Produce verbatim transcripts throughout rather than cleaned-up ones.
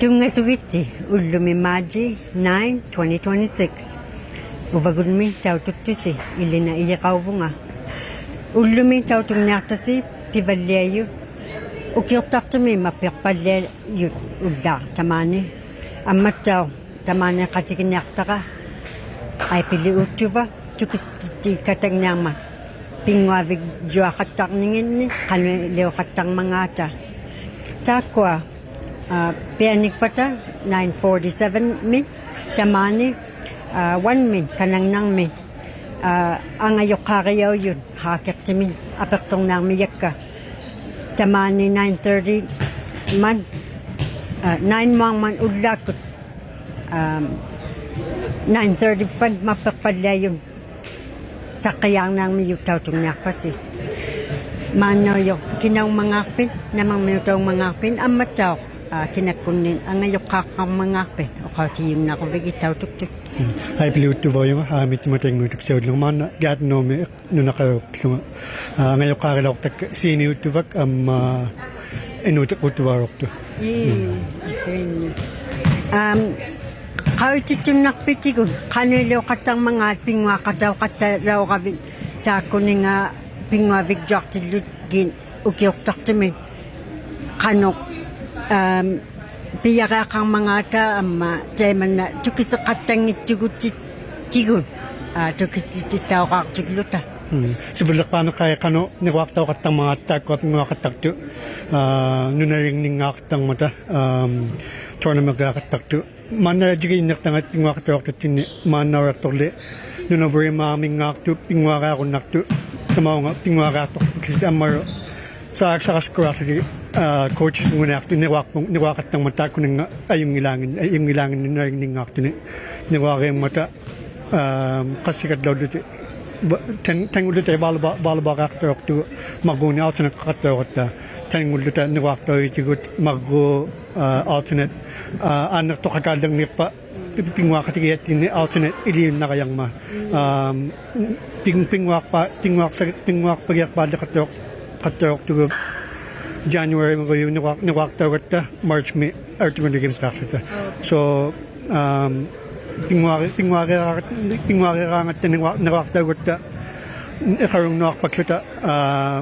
Tunngasugitti, ullumi March nine, twenty twenty-six. Uvagummi tautuktusi, Ilina Ijiqauvunga. Ullumi tautungniaqtasi pivalliajut ukiuqtaqtumi mappiqpalliajut ullaaq tamaani. Ammattauq tamaani qatiginiaqtara Aipili Uttuva tukisitittikatangniarmat pinnguavigjuaqattarninginni qanuiliuqattarmangaata. Taakkua, aa, pianikpata nine forty-seven-mit tamaani, aa, one-mit kanangnarmit, aa, angajuqqaarijaujut haakiqtimit apiqsurniarmijakka. Tamaani nine thirty-mat, aa, nine-muarmat ullaakkut, aa, nine thirty-pat mappiqpalliajut saqqijaarniarmijut tautungniaqpasi. Maannaujuq kinaungmangaaqpit, namirmiutaungmangaaqpit, ammattauq, aa, kinakkunnit angajuqqaaqarmangaaqpit, uqautijunnaruvigit tautuktut. Mm. Aipili Uttuva, aa, mittimatanguutuksaullunga, maanna Gatineau-mi nunaqaruqłunga, aa, angajuqqaarilauqtakka Siini Uttuvak amma Inuutiq Uttuvaruqtuq. Ii, Siini. Am, qaujitittunnaqpitigut qanuiliuqattarmangaat pinnguaqatauqattalauravit taakkuninga pinnguavigjuaqtillugit ukiuqtaqtumi qanuq, am, pijariaqarmangaata amma taimanna tukisiqattanngittugutti-, tigut, aa, tukisitittauqaaqtugluta. Mm. Sivulliqpaaniqai qanuq niruaqtauqattarmangaata taakkua pinnguaqattaqtut, aa, nunalingningaaqattarmata, am, tournament-iqaqattaqtut. Maanna jigijunniqtanngat pinnguaqatauqtattinni maannauraqtuqli nunavurimaarmingaaqtut pinnguariarunnaqtut tamaunga pinnguariaqtuqtut ammalu sarak-, saraskuraaqłutik, aa, coaches-nguniaqtut niruaqput, niruaqattarmata taakkuninga ajunngilaangin-, ajunngilaanginni nunalingningaaqtuni niruarimmata, aa, qassiqattauqłutik, va-, tan-, tanngullutai volleyball, volleyball-iqaqtauqtugut marruuni alternate-iqaqtauqtatta, tanngulluta niruaqtaujutigut marruu, aa, alternate, aa, aanniqtuqakaallirniqpa pi-, pinnguaqatigijattinni alternate ilijunnarajarmat. Am, pin-, pinnguaqpa-, pinnguaqsa-, pinnguaqpagiaqpaalliqattauq-, qattauqtugut January-mirujuq niruaq-, niruaqtaugatta March-mi Arctic Winter Games-iqaqłuta. So, am, pinnguari-, pinnguariraa-, pinnguariraangatta niruaq-, niruaqtaugatta iqarungnuaqpakłuta, aa,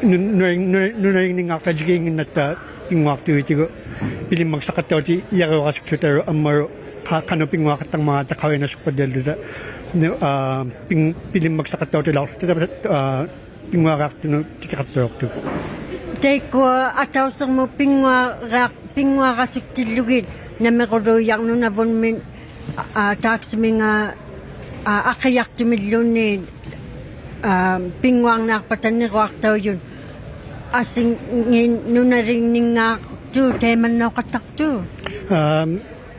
nu-, nu-, nu-, nunalingningaaqtaq jigiinnginnatta pinnguaqtaujutigu pilimmaksaqattauqtijariurasuklutalu ammalu qa-, qanuq pinnguaqattarmangaata qanuinasukpallialluta. Nu-, aa, pin-, pilimmaksaqattauqtilauqłuta, aa, pinnguariaqtunut tikiqattauqtugut. Taikkua atausirmut pinnguariaq-, pinnguarasuktillugit namiruluujaq Nunavummi, aa, taaksuminga, aa, aqijaqtumilluunniit, aa, pinnguarniaqpata niruaqtaujut asingin nunalingningaaqtut taimannauqattaqtut. Am,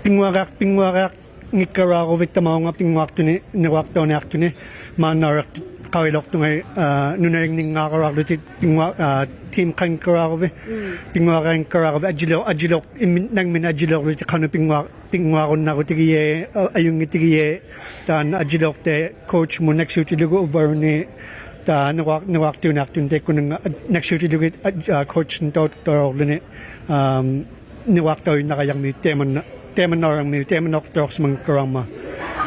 pinnguariaq-, pinnguariaqngikkaluaruvit tamaunga pinnguaqtuni niruaqtauniaqtuni maannauraqtut qaujilauqtungai, aa, nunalingningaaraluaqłutik pinnguaq-, aa, team-qanngikkaluaruvit, mm, pinnguarianngikkaluaruvit ajjilu-, ajjiluq-, immin-, nangmin ajjiluaqłutik qanuq pinnguaq-, pinnguarunnarutigijai, a-, ajunngitigijaik, taanna ajjiluuqtai coach-mut naksiutilugu uvvaluunniit, taanna niruaq-, niruaqtauniaqtuni taikkuninga, a-, naksiutilugit, a-, a-, coach-nut tau-, tautuqtaulauqłuni, am, niruaqtaujunnarajarmiut taimanna, taimannaurarmiut, taimannauqtauqsimanngikkaluarmat,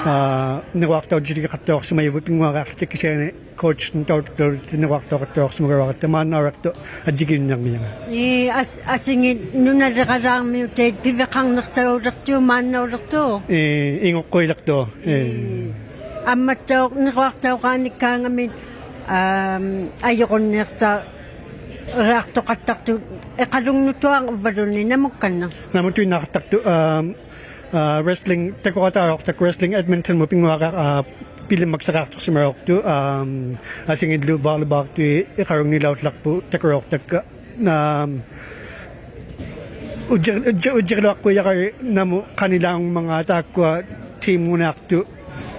aa, niruaqtaujjutigiqattauqsimajavut pinnguariaqłutik kisiani coach-nut tautuqtaulauqłutik niruaqtauqattauqsimagaluaqtatta maannauraqtuq ajjigijunniarmijanga. Ii, as-, asingit nunaliralaarmiutait piviqarniqsauliqtuq maannauliqtuq? Ii, ingukkuiliqtuq. Ii. Ii. Ammattauq niruaqtauqaanikkaangamit, am, ajurunniiqsariaqtuqattaqtut Iqalungnutuaq uvvaluunniit namukkanniq? Namuttuinnaqattaqtut, am, aa, wrestling, takuqatauqtaq wrestling Edmonton-mut pinnguariaq-, aa, pilimmaksariaqtuqsimalauqtut, am, asingillu volleyball-iqtut Iqalungnilaulaqput takulauqtakka. Am, ujjir-, ujjir-, ujjiriluaqquujaqali namut qanilaangmangaat taakkua team-nguniaqtut,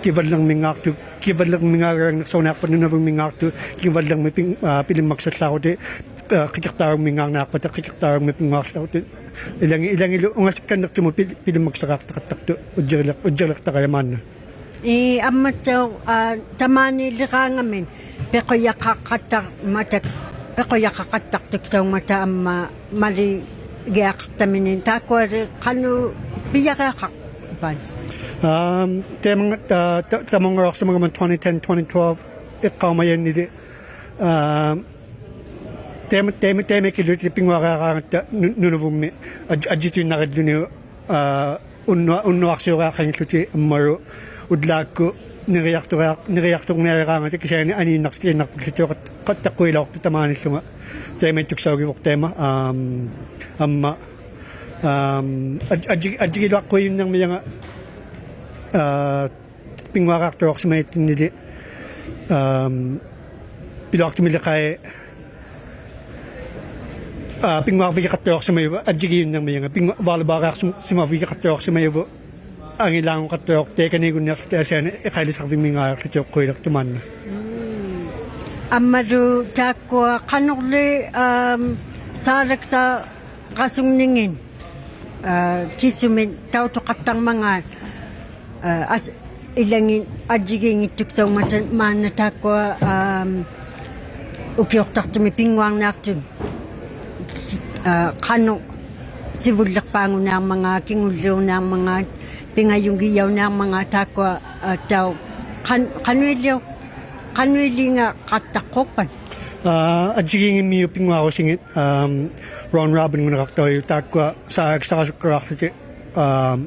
Kivallirmingaaqtut, Kivallirmingaarniqsauniaqpat Nunavummingaaqtut, Kivallirmi pin-, aa, pilimmaksallaaqłutik, aa, Qikiqtaarummingaarniaqpata, Qikiqtaarummi pinnguaqłaqłutik. Ilangi-, ilangilu ungasikkanniqtumut pil-, pilimmaksariaqtaqattaqtut, ujjiriliq-, ujjiriliqtaqaja maanna. Ii, ammattauq, aa, tamaaniliraangamit piqujaqaqattarmata, piqujaqaqattaqtuksaungmata amma mali-, ᖃᓄᖅᑐᖅᑕᕐᔪᒪᔪᖅ ᐱᒋᐊᖃᖅᑕᒥᓂᖅ ᑖᒃᑯᐊᓕ ᖃᓄᖅ ᐱᒋᐊᖃᖅᐸᑦ? ᐋᒻ, ᑕᐃᒪ, ᑕ-, ᑕ-, ᑕᒪᙵᕋᖅᓯᒪᒐᒪ twenty ten, twenty twelve ᐃᖅᑲᐅᒪᔭᓐᓂᓕ, ᐋᒻ, ᑕᐃᒪ, ᑕᐃᒪ, ᑕᐃᒪᐃᒃᑭᓪᓗᑎᒃ ᐱᙳᐊᕆᐊᕌᖓᑦᑕ ᓄ-, ᓄᓇᕗᒻᒥ ᐊᔾ-, ᐊᔾᔨᑐᐃᓐᓇᕆᓪᓗᓂ, ᐋ, ᐅᓐᓄᐊ-, ᐅᓐᓄᐊᖅᓯᐅᕆᐊᖃᙱᓪᓗᑎᒃ ᐊᒻᒪᓗ ᐅᓪᓛᒃᑯᑦ ᓂᕆᔭᖅᑐᕆᐊ-, ᓂᕆᔭᖅᑐᕐᓂᐊᕆᐊᕌᖓᑕ ᑭᓯᐊᓂ ᐊᓃᓐᓇᖅᓯᑎᓐᓇᖅᐳᒃᖢᑎᒃ ᖃᑦ-, ᖃᑦᑕᖅᑯᐃᓚᐅᖅᑐᖅ ᑕᒫᓃᓪᓗᖓ. ᑕᐃᒪᐃᑦᑐᒃᓴᐅᒋᕗᖅ ᑕᐃᒪ, ᐋᒻ, ᐊᒻᒪ, ᐋᒻ, ᐊᔾ-, ᐊᔾᔨ-, ᐊᔾᔨᒋᓗᐊᖅᑯᐃᔪᓐᓇᕐᒥᔭᖓ, ᐋ, ᐱᙳᐊᕆᐊᖅᑐᓚᐅᖅᓯᒪᔭᑦᑎᓐᓂᓕ, ᐋᒻ, ᐱᓗᐊᖅᑐᒥᓕᖃᐃ, ᐋ, ᐱᙳᐊᕐᕕᒋᖃᑦᑕᓚᐅᖅᓯᒪᔪᕗᑦ, ᐊᔾᔨᒋᔪᓐᓇᕐᒥᔭᖓ, ᐱᙳᐊ-, volleyball-ᕆᐊᖅᓯᒪᕕᒋᖃᑦᑕᓚᐅᖅᓯᒪᔪᕗᑦ, ᐊᖏᓛᖑᖃᑦᑕᓚᐅᖅ ᑕᐃᑲᓃᒍᓐᓂᐊᖅᖢᑎᒃ ᐊᓯᐊᓂ ᐃᖃᐃᓕᓴᕐᕕᒻᒥᖔᖅᖢᑎᒃ ᐅᖅᑯᐃᓕᖅᑐᒫᓐᓇ. ᒻᒻ. ᐊᒻᒪᓗ ᑖᒃᑯᐊ ᖃᓄᕐᓕ, ᐋᒻ, ᓵᓚᒃᓴᕋᓱᖕᓂᖏᑦ, ᐋ, ᑭᓱᒥᒃ ᑕᐅᑐᖃᑦᑕᕐᒪᖔᑦ, ᐋ, ᐊᔅ-, ᐃᓚᖏᑦ ᐊᔾᔨᒌᙱᑦᑐᒃᓴᐅᖕᒪᑕ ᒫᓐᓇ ᑖᒃᑯᐊ, ᐋᒻ, ᐅᑭᐅᖅᑕᖅᑐᒥᒃ ᐱᙳᐊᕐᓂᐊᖅᑐᑦ, ᐋ, ᖃᓄᖅ ᓯᕗᓪᓕᖅᐹᖑᓂᐊᕐᒪᖔᑦ, ᑭᖑᓪᓕᐅᓂᐊᕐᒪᖔᑦ, ᐱᖓᔪᖏᔭᐅᓂᐊᕐᒪᖔᑦ ᑖᒃᑯᐊ, ᐋ, ᑕᐅ-, ᖃᓐ-, ᖃᓄᐃᓕᐅ-, ᖃᓄᐃᓕᖓᖃᑦᑕᖅᑰᖅᐸᑦ? ᐋ, ᐊᔾᔨᒌᙱᒻᒥᔪᖅ ᐱᙳᐊᕈᓯᖏᑦ, ᐋᒻ, round robin-ᖑᓂᕋᖅᑕᐅᔪᖅ ᑖᒃᑯᐊ ᓵᓚᒃᓴᕋᓱᒃᑲᓗᐊᖅᖢᑎᒃ, ᐋᒻ,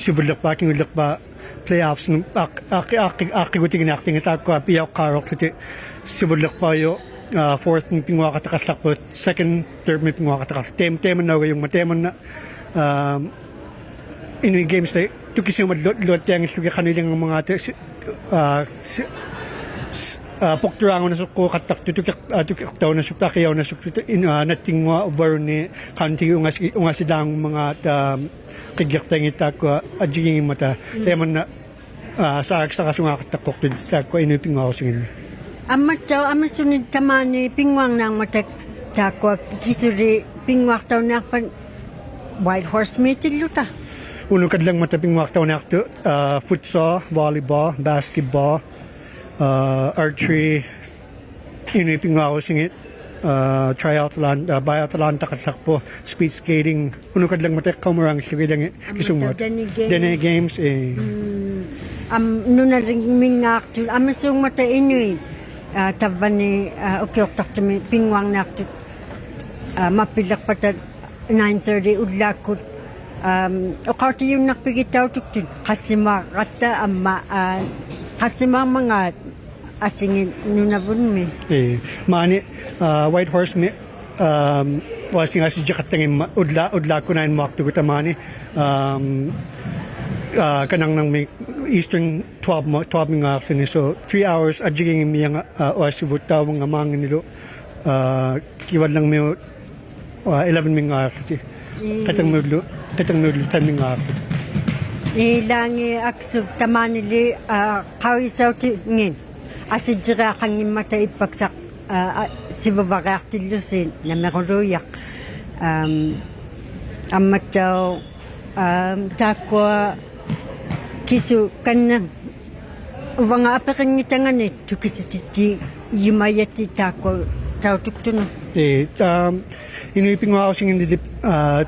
ᓯᕗᓪᓕᖅᐹᑦ, ᑭᖑᓪᓕᖅᐹᑦ, playoffs-ᓄᑦ ᐊᒃ-, ᐊᒃ-, ᐊᒃ-, ᐊᒃᑭᒍᑎᒋᓂᐊᖅᑎᖏᑦ ᑖᒃᑯᐊ ᐱᔭᐅᖅᑳᓗᐊᖅᖢᑎᒃ ᓯᕗᓪᓕᖅᐹᔪᖅ, ᐋ, fourth-ᒥ ᐱᙳᐊᖃᑦᑕᖃᓪᓚᖅᐳᖅ, second, third-ᒥ ᐱᙳᐊᖃᑦᑕᖃᓪᓚᖅ-, ᑕᐃᒻ-, ᑕᐃᒪᓐᓇᐅᒐᔪᖕᒪᑦ, ᑕᐃᒪᓐᓇ, ᐋᒻ, ᐃᓄᐃᑦ games-ᑕ ᑐᑭᓯᐅᒪᓪᓗ-, ᓗᐊᑦᑎᐊᙱᓪᓗᒋᑦ ᖃᓄᐃᓕᖓᒻᒪᖔᑕ ᓯ-, ᐋ, ᓯ-, ᔅ-, ᐋ, ᐳᒃᑐᓛᖑᓇᓱᖅᑰᖃᑦᑕᖅᑐᑦ ᑐᑭᖅ-, ᐋ, ᑐᑭᖅᑕᐅᓇᓱᒃᑐᑦ, ᐊᕿᔭᐅᓇᓱᒃᑐᑦ, ᐃᓐ-, ᐋ, ᓇᑦᑎᙳᐊᑦ ᐅᕝᕙᓘᓐᓃᑦ ᖃᓄᑎᒋ ᐅᖓᓯ-, ᐅᖓᓯᓛᖑᒻᒪᖔᑕ, ᐋᒻ, ᕿᒡᒋᖅᑕᖏᑦ ᑖᒃᑯᐊ ᐊᔾᔨᒌᙱᒻᒪᑕ. ᒻᒻ. ᑕᐃᒪᓐᓇ, ᐋ, ᓵᓚᒃᓴᕋᓱᖔᖃᑦᑕᖅᑰᖅᑐᑦ ᑖᒃᑯᐊ ᐃᓄᐃᑦ ᐱᙳᐊᕈᓯᖏᓐᓂ. ᐊᒻᒪᑦᑕᐅᖅ ᐊᒥᓱᓂᒃ ᑕᒫᓂ ᐱᙳᐊᕐᓂᐊᕐᒪᑕ ᑖᒃᑯᐊ ᑭᓱᓕ ᐱᙳᐊᖅᑕᐅᓂᐊᖅᐸᑦ Whitehorse-ᒦᑎᓪᓗᑕ? ᐅᓄᖅᑲᓪᓚᖕᒪᑕ ᐱᙳᐊᖅᑕᐅᓂᐊᖅᑐᑦ, ᐋ, futsal, volleyball, basketball, ᐋ, archery, ᐃᓄᐃᑦ ᐱᙳᐊᕈᓯᖏᑦ, ᐋ, triathlon, ᐋ, biathlon-ᑕᖃᓪᓚᖅᐳᖅ, speed skating, ᐅᓄᖅᑲᓪᓚᖕᒪᑕ ᐃᖅᑲᐅᒪᓛᖏᓪᓗᒋᑦ ᐃᓚᖏᑦ ᐊᒻᒪ ᑭᓱᖕᒧᑦ. ᑕᕝᕙᓂ games. ᑕᕝᕙᓂ games, ᐄ. ᒻᒻ. ᐊᒻ, ᓄᓇᓕᖕᒥᙶᖅᑐᑦ ᐊᒥᓲᖕᒪᑕ ᐃᓄᐃᑦ, ᐋ, ᑕᕝᕙᓂ, ᐋ, ᐅᑭᐅᖅᑕᖅᑐᒥᒃ ᐱᙳᐊᕐᓂᐊᖅᑐᑦ, ᐋ, ᒪᑉᐱᓕᖅᐸᑕ nine thirty ᐅᓪᓛᒃᑯᑦ, ᐊᒻ, ᐅᖃᐅᑎᔪᓐᓇᖅᐱᒋᑦ ᑕᐅᑐᒃᑐᑦ, ᖃᔅᓯᒪᒐᑦᑕ ᐊᒻᒪ, ᐋ, ᖃᔅᓯᒪᒻᒪᖔᑦ ᐊᓯᖏᑦ ᓄᓇᕗᒻᒥ. ᐄ, ᒫᓂ, ᐋ, Whitehorse-ᒥ, ᐋᒻ, ᐅᐊᓯᖓᓯᔾᔨᖃᑦᑕᙱᒻᒪᑦ, ᐅᓪᓛ-, ᐅᓪᓛᒃᑯᑦ nine-ᒧᐊᖅᑐᒍᑦ ᑕᒫᓂ, ᐊᒻ, ᐋ, ᑲᓇᕐᓇᕐᒥ Eastern twelve-ᒧ-, twelve-ᒥᙶᖅᖢᓂ, so three hours ᐊᔾᔨᒌᙱᒻᒥᔭᖓ, ᐋ, ᐅᐊᓯᕗᑦ ᑕᐅᕗᖓ ᒫᖏᓐᓂᓗ, ᐋ, ᑭᕙᓪᓚᖕᒥᐅᑦ, ᐋ, eleven-ᒥᙶᖅᖢᑎᒃ. ᒻᒻ. ᖃᑕᕐᓄᓪᓗ, ᖃᑕᕐᓄᓪᓗ ten-ᒥᙶᖅᖢᑎᒃ. ᐃᓛᖏᑦ ᐊᒃᓱᑦ ᑕᒫᓂᓕ, ᐋ, ᖃᐅᔨᓴᐅᑎᖏᑦ ᐊᓯᔾᔨᕆᐊᖃᙱᒻᒪᑕ ᐃᑉᐸᒃᓴᖅ, ᐋ, ᐋ, ᓯᕗᕙᕆᐊᖅᑎᓪᓗᓯ ᓇᒥᕈᓘᔭᖅ. ᐊᒻ, ᐊᒻᒪᑦᑕᐅᖅ, ᐋ, ᑖᒃᑯᐊ ᑭᓱ ᑲᓐᓇ ᐅᕙᖓ ᐊᐱᕆᙱᑕᖓᓂᒃ ᑐᑭᓯᑎᑦᑎᔪᒪᔭᑎᑦ ᑖᒃᑯᐊ ᑕᐅᑐᒃᑐᓄᑦ. ᐄ, ᑕ-, ᐃᓄᐃᑦ ᐱᙳᐊᕈᓯᖏᓐᓂᓕ, ᐋ,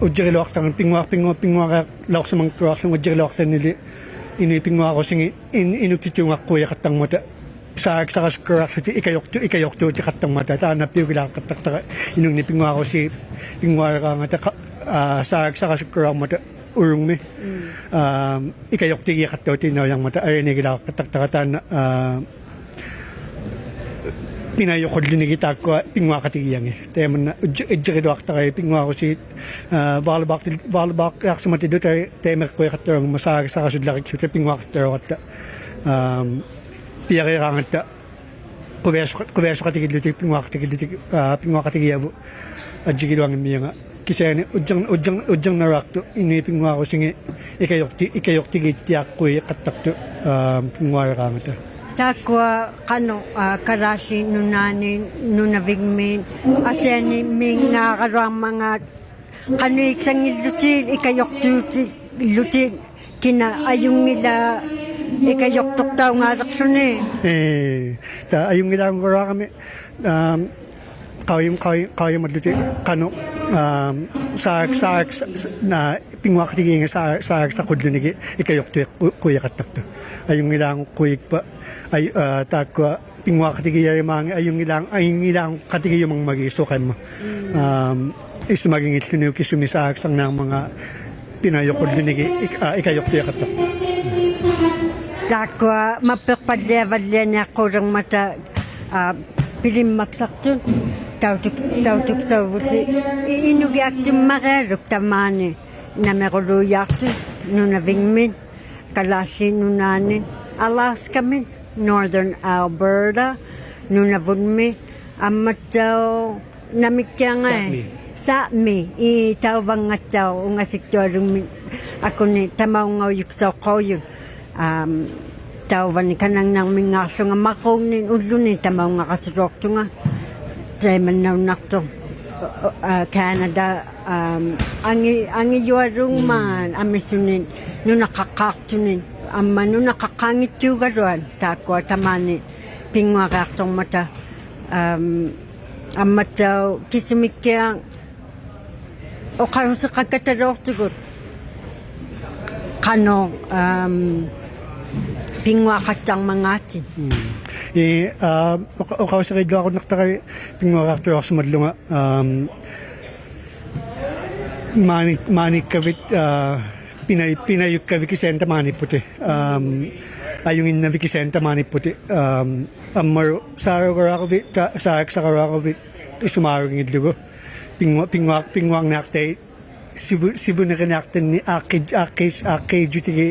ᐅᔾᔨᕆᓗᐊᖅᑕᕐ-, ᐱᙳᐊ-, ᐱᙳᐊ-, ᐱᙳᐊᕆᓚᐅᖅᓯᒪᙱᒃᑲᓗᐊᖅᖢᖓ ᐅᔾᔨᕆᓗᐊᖅᑕᕐᓂᓕ, ᐃᓄᐃᑦ ᐱᙳᐊᕈᓯᖏᑦ, ᐃᓐ-, ᐃᓄᒃᑎᑑᖓᖅᑰᔨᖃᑦᑕᕐᒪᑕ. ᓵᓚᒃᓴᕋᓱᒃᑲᓗᐊᖅᖢᑎᒃ ᐃᑲᔪᖅᑑ-, ᐃᑲᔪᖅᑑᑎᖃᑦᑕᕐᒪᑕ, ᑖᓐᓇ ᐱᐅᒋᓛᖃᑦᑕᖅᑕᕋ ᐃᓄᖕᓂᒃ ᐱᙳᐊᕈᓰᑦ ᐱᙳᐊᕋᖓᑕ ᖃ-, ᐋ, ᓵᓚᒃᓴᕋᓱᒃᑲᓗᐊᕐᒪᑕ ᐅᓗᖕᒥ, ᒻᒻ. ᐋ, ᐃᑲᔪᖅᑎᒌᖃᑦᑕᐅᑎᓐᓇᐅᔭᕐᒪᑕ ᐊᓕᐊᓇᐃᒋᓛᖃᑦᑕᖅᑕᕋ ᑖᓐᓇ, ᐋ, ᐱᓇᔪᖁᓪᓗᓂᒋ ᑖᒃᑯᐊ ᐱᙳᐊᖃᑎᒋᔭᖏᑦ. ᑕᐃᒪᓐᓇ ᐅᔾᔨ-, ᐅᔾᔨᕆᓗᐊᖅᑕᕋ ᐱᙳᐊᕈᓰᑦ, ᐋ, volleyball-ᑎᓪ-, volleyball-ᕆᐊᖅᓯᒪᑎᓪᓗᑕ ᑕᐃᒪᐃᖅᑯᐃᖃᑦᑕᕐᒪ ᓵᓚᒃᓴᕋᓱᓪᓚᕆᒃᖢᑕ ᐱᙳᐊᖃᑦᑕᕐᓗᐊᖅᑕ. ᐋᒻ, ᐱᐊᕆᐊᕌᖓᑦᑕ ᖁᕕᐊᓱᖃ-, ᖁᕕᐊᓱᖃᑎᒋᓪᓗᑎᒃ, ᐱᙳᐊᖃᑎᒋᓪᓗᑎᒃ, ᐋ, ᐱᙳᐊᖃᑎᒋᔭᕗᑦ ᐊᔾᔨᒋᓗᐊᙱᒻᒥᔭᖓ. ᑭᓯᐊᓂ ᐅᔾᔨᕐ-, ᐅᔾᔨᕐ-, ᐅᔾᔨᕐᓇᓗᐊᖅᑐᑦ ᐃᓄᐃᑦ ᐱᙳᐊᕈᓯᖏᑦ ᐃᑲᔪᖅᑎ-, ᐃᑲᔪᖅᑎᒌᑦᑎᐊᖅᑯᐃᖃᑦᑕᖅᑐᑦ, ᐋ, ᐱᙳᐊᕋᖓᑕ. ᑖᒃᑯᐊ ᖃᓄᖅ, ᐋ, ᑲᓛᖦᖠᑦ ᓄᓇᖓᓂ, ᓄᓇᕕᖕᒥ, ᐊᓯᐊᓂᒦᙶᕋᓗᐊᕐᒪᖔᑦ ᖃᓄᐃᒃᓴᙱᓪᓗᑎᑦ, ᐃᑲᔪᖅᑑᑎᓪᓗᑎᑦ, ᑭᓇ ᐊᔪᙱᓚᖅ ᐃᑲᔪᖅᑐᖅᑕᐅᖔᓕᖅᖢᓂ. ᐄ, ᑕ ᐊᔪᙱᓚᖓᓗᐊᕋᒥ, ᐋᒻ, ᖃᐅᔨᒻ-, ᖃᐅᔨ-, ᖃᐅᔨᒪᓪᓗᑎᒃ ᖃᓄᖅ, ᐋᒻ, ᓵᕋᒃ-, ᓵᕋᒃ-, ᓵ-, ᓵ-, ᓇ-, ᐱᙳᐊᖃᑎᒌᖓ ᓵ-, ᓵᕋᒃᓴᖁᓪᓗᓂᒋ ᐃᑲᔪᖅᑐᐃᖅ-, ᖁ-, ᖁᔭᖃᑦᑕᖅᑐᖅ. ᐊᔪᙱᓛᖑᖅ ᖁᔨᒃᐸ, ᐊᔪ-, ᐋ, ᑖᒃᑯᐊ ᐱᙳᐊᖃᑎᒋᔭᕆᒫᖏᑦ ᐊᔪᙱᓛᖑ-, ᐊᔪᙱᓛᖑᖃᑎᒋᔪᒪᖕᒪᒋᑦ ᓱᖃᐃᒻᒪ. ᒻᒻ. ᐋᒻ, ᐃᓱᒪᒋᙱᖦᖢᓂ ᐅᑭᓱᒥ ᓵᕋᒃᓴᕐᓂᐊᕐᒪᖔᑦ ᐱᓇᔪᖁᓪᓗᓂᒋ ᐃᒃ-, ᐋ, ᐃᑲᔪᖅᑐᐃᖃᑦᑕᖅᑐᖅ. ᑖᒃᑯᐊ ᒪᑉᐱᖅᐸᓪᓕᐊᕙᓪᓕᐊᓂᐊᖅᑰᓕᕐᒪᑕ, ᐋ, ᐱᓕᒻᒪᒃᓴᖅᑐᑦ, ᑕᐅᑐᒃ-, ᑕᐅᑐᒃᓴᐅᕗᑎᑦ, ᐃ-, ᐃᓄᒋᐊᒃᑐᒻᒪᕆᐊᓗᒃ ᑕᒫᓂ, ᓇᒥᕈᓘᔮᖅᑐᑦ, ᓄᓇᕕᖕᒥᑦ, ᑲᓛᖦᖠᑦ ᓄᓈᓂᑦ, Alaska-ᒥᑦ, Northern Alberta, ᓄᓇᕗᒻᒥ, ᐊᒻᒪᑦᑕᐅᖅ ᓇᒥᒃᑭᐊᖓᐃ? ᓴᒥ. ᓴᒥ, ᐄ ᑕᐅᕙᙵᑦᑕᐅᖅ ᐅᖓᓯᒃᑐᐊᓗᖕᒥ ᐊᑯᓂ ᑕᒪᐅᙵᐅᔪᒃᓴᐅᖅᑲᐅᔪᑦ. ᐋᒻ, ᑕᐅᕙᓂ ᑲᓇᖕᓇᕐᒥᙶᖅᖢᖓ ᒪᕐᕉᖕᓂᒃ ᐅᓪᓗᓂ ᑕᒪᐅᙵᕋᓱᓚᐅᖅᑐᖓ. ᑕᐃᒪᓐᓇᐅᓐᓇᖅᑐᖅ, ᐋ, Canada, ᐋᒻ, ᐊᖏ-, ᐊᖏᔪᐊᓘᖕᒪᑦ ᐊᒥᓱᓂᑦ, ᓄᓇᖃᖅᑳᖅᑐᓂᑦ, ᐊᒻᒪ ᓄᓇᖃᖅᑳᙱᑦᑑᒐᓗᐊᑦ, ᑖᒃᑯᐊ ᑕᒫᓂ ᐱᙳᐊᕆᐊᖅᑐᕐᒪᑕ, ᐋᒻ, ᐊᒻᒪᑦᑕᐅᖅ ᑭᓱᒥᒃᑭᐊᖅ ᐅᖃᐅᓯᖃᖃᑦᑕᓚᐅᖅᑐᒍᑦ ᖃᓄᖅ, ᐋᒻ, ᐱᙳᐊᖃᑦᑕᕐᒪᖔᑕ. ᒻᒻ. ᐄ, ᐋ, ᐅᖃ-, ᐅᖃᐅᓯᕆᓪᓗᐊᕈᓐᓇᖅᑕᕋ ᐱᙳᐊᕆᐊᖅᑐᓚᐅᖅᓯᒪᓪᓗᖓ, ᐋᒻ, ᒫᓂ-, ᒫᓂᒃᑲᕕᑦ, ᐋ, ᐱᓇ-, ᐱᓇᔪᒃᑲᕕᑦ ᑭᓯᐊᓂ ᑕᒫᓃᑉᐳᑎᑦ, ᐋᒻ, ᐊᔪᙱᓐᓇᕕᑦ ᑭᓯᐊᓂ ᑕᒫᓃᑉᐳᑎᑦ, ᐋᒻ, ᐊᒻᒪᓗ ᓵᕈᒐᓗᐊᕈᕕᑦ, ᑕ-, ᓵᕋᒃᓴᕋᓗᐊᕈᕕᑦ ᐃᓱᒫᕈᖏᓪᓗᒍ, ᐱᙳᐊ-, ᐱᙳᐊ-, ᐱᙳᐊᕐᓂᐊᖅᑕᐃᑦ ᓯᕗ-, ᓯᕗᓂᕆᓂᐊᖅᑕᓐᓂᒃ ᐋᖅᑭ-, ᐋᖅᑭ-, ᐋᖅᑮᔾᔪᑎᒋ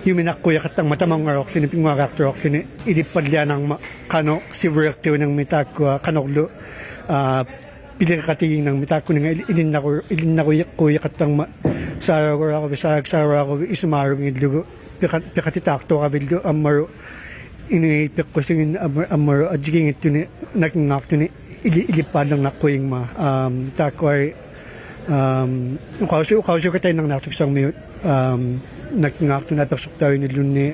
ᔪᒥᓇᖅᑰᔨᖃᑦᑕᕐᒪᑦ ᑕᒪᐅᙵᓚᐅᖅᖠᓂ ᐱᙳᐊᕆᐊᖅᑐᓚᐅᖅᖠᓂ ᐃᓕᑉᐸᓪᓕᐊᓇᕐᒪᑦ ᖃᓄᖅ ᓯᕗᓕᖅᑎᐅᓂᕐᒥᒃ ᑖᒃᑯᐊ ᖃᓄᕐᓗ, ᐋ, ᐱᓕᕆᖃᑎᒌᖕᓇᕐᒥᒃ ᑖᒃᑯᓂᖓ ᐃᓕ-, ᐃᓕᓐᓇᕈ-, ᐃᓕᓐᓇᕈᖅᑰᔨᖃᑦᑕᕐᒪᑦ ᓵᕈᒐᓗᐊᕈᕕᑦ, ᓵᕋᒃᓴᕋᓗᐊᕈᕕᑦ ᐃᓱᒫᕈᖏᓪᓗᒍ ᐱᖃ-, ᐱᖃᑎᑖᖅᑐᐊᕋᕕᓪᓗ ᐊᒻᒪᓗ ᐃᓄᐃᑦ ᐱᖅᑯᓯᖏᑦ ᐊᒻ-, ᐊᒻᒪᓗ ᐊᔾᔨᒌᙱᑦᑐᓂᒃ ᓇᑭᙶᖅᑐᓂᒃ ᐃᓕ-, ᐃᓕᑉᐹᓪᓚᕐᓇᖅᑰᔨᖕᒪᑦ, ᐋᒻ, ᑖᒃᑯᐊ, ᐋᒻ, ᐅᖃᐅᓯ-, ᐅᖃᐅᓯᐅᖃᑦᑕᐃᓐᓇᕐᓂᐊᖅᑐᒃᓴᕐᒥᐅᑦ, ᐋᒻ, ᓇᑭᙶᖅᑐᓂᒃ ᐊᐱᖅᓱᖅᑕᐅᔪᓂᓪᓗᓂ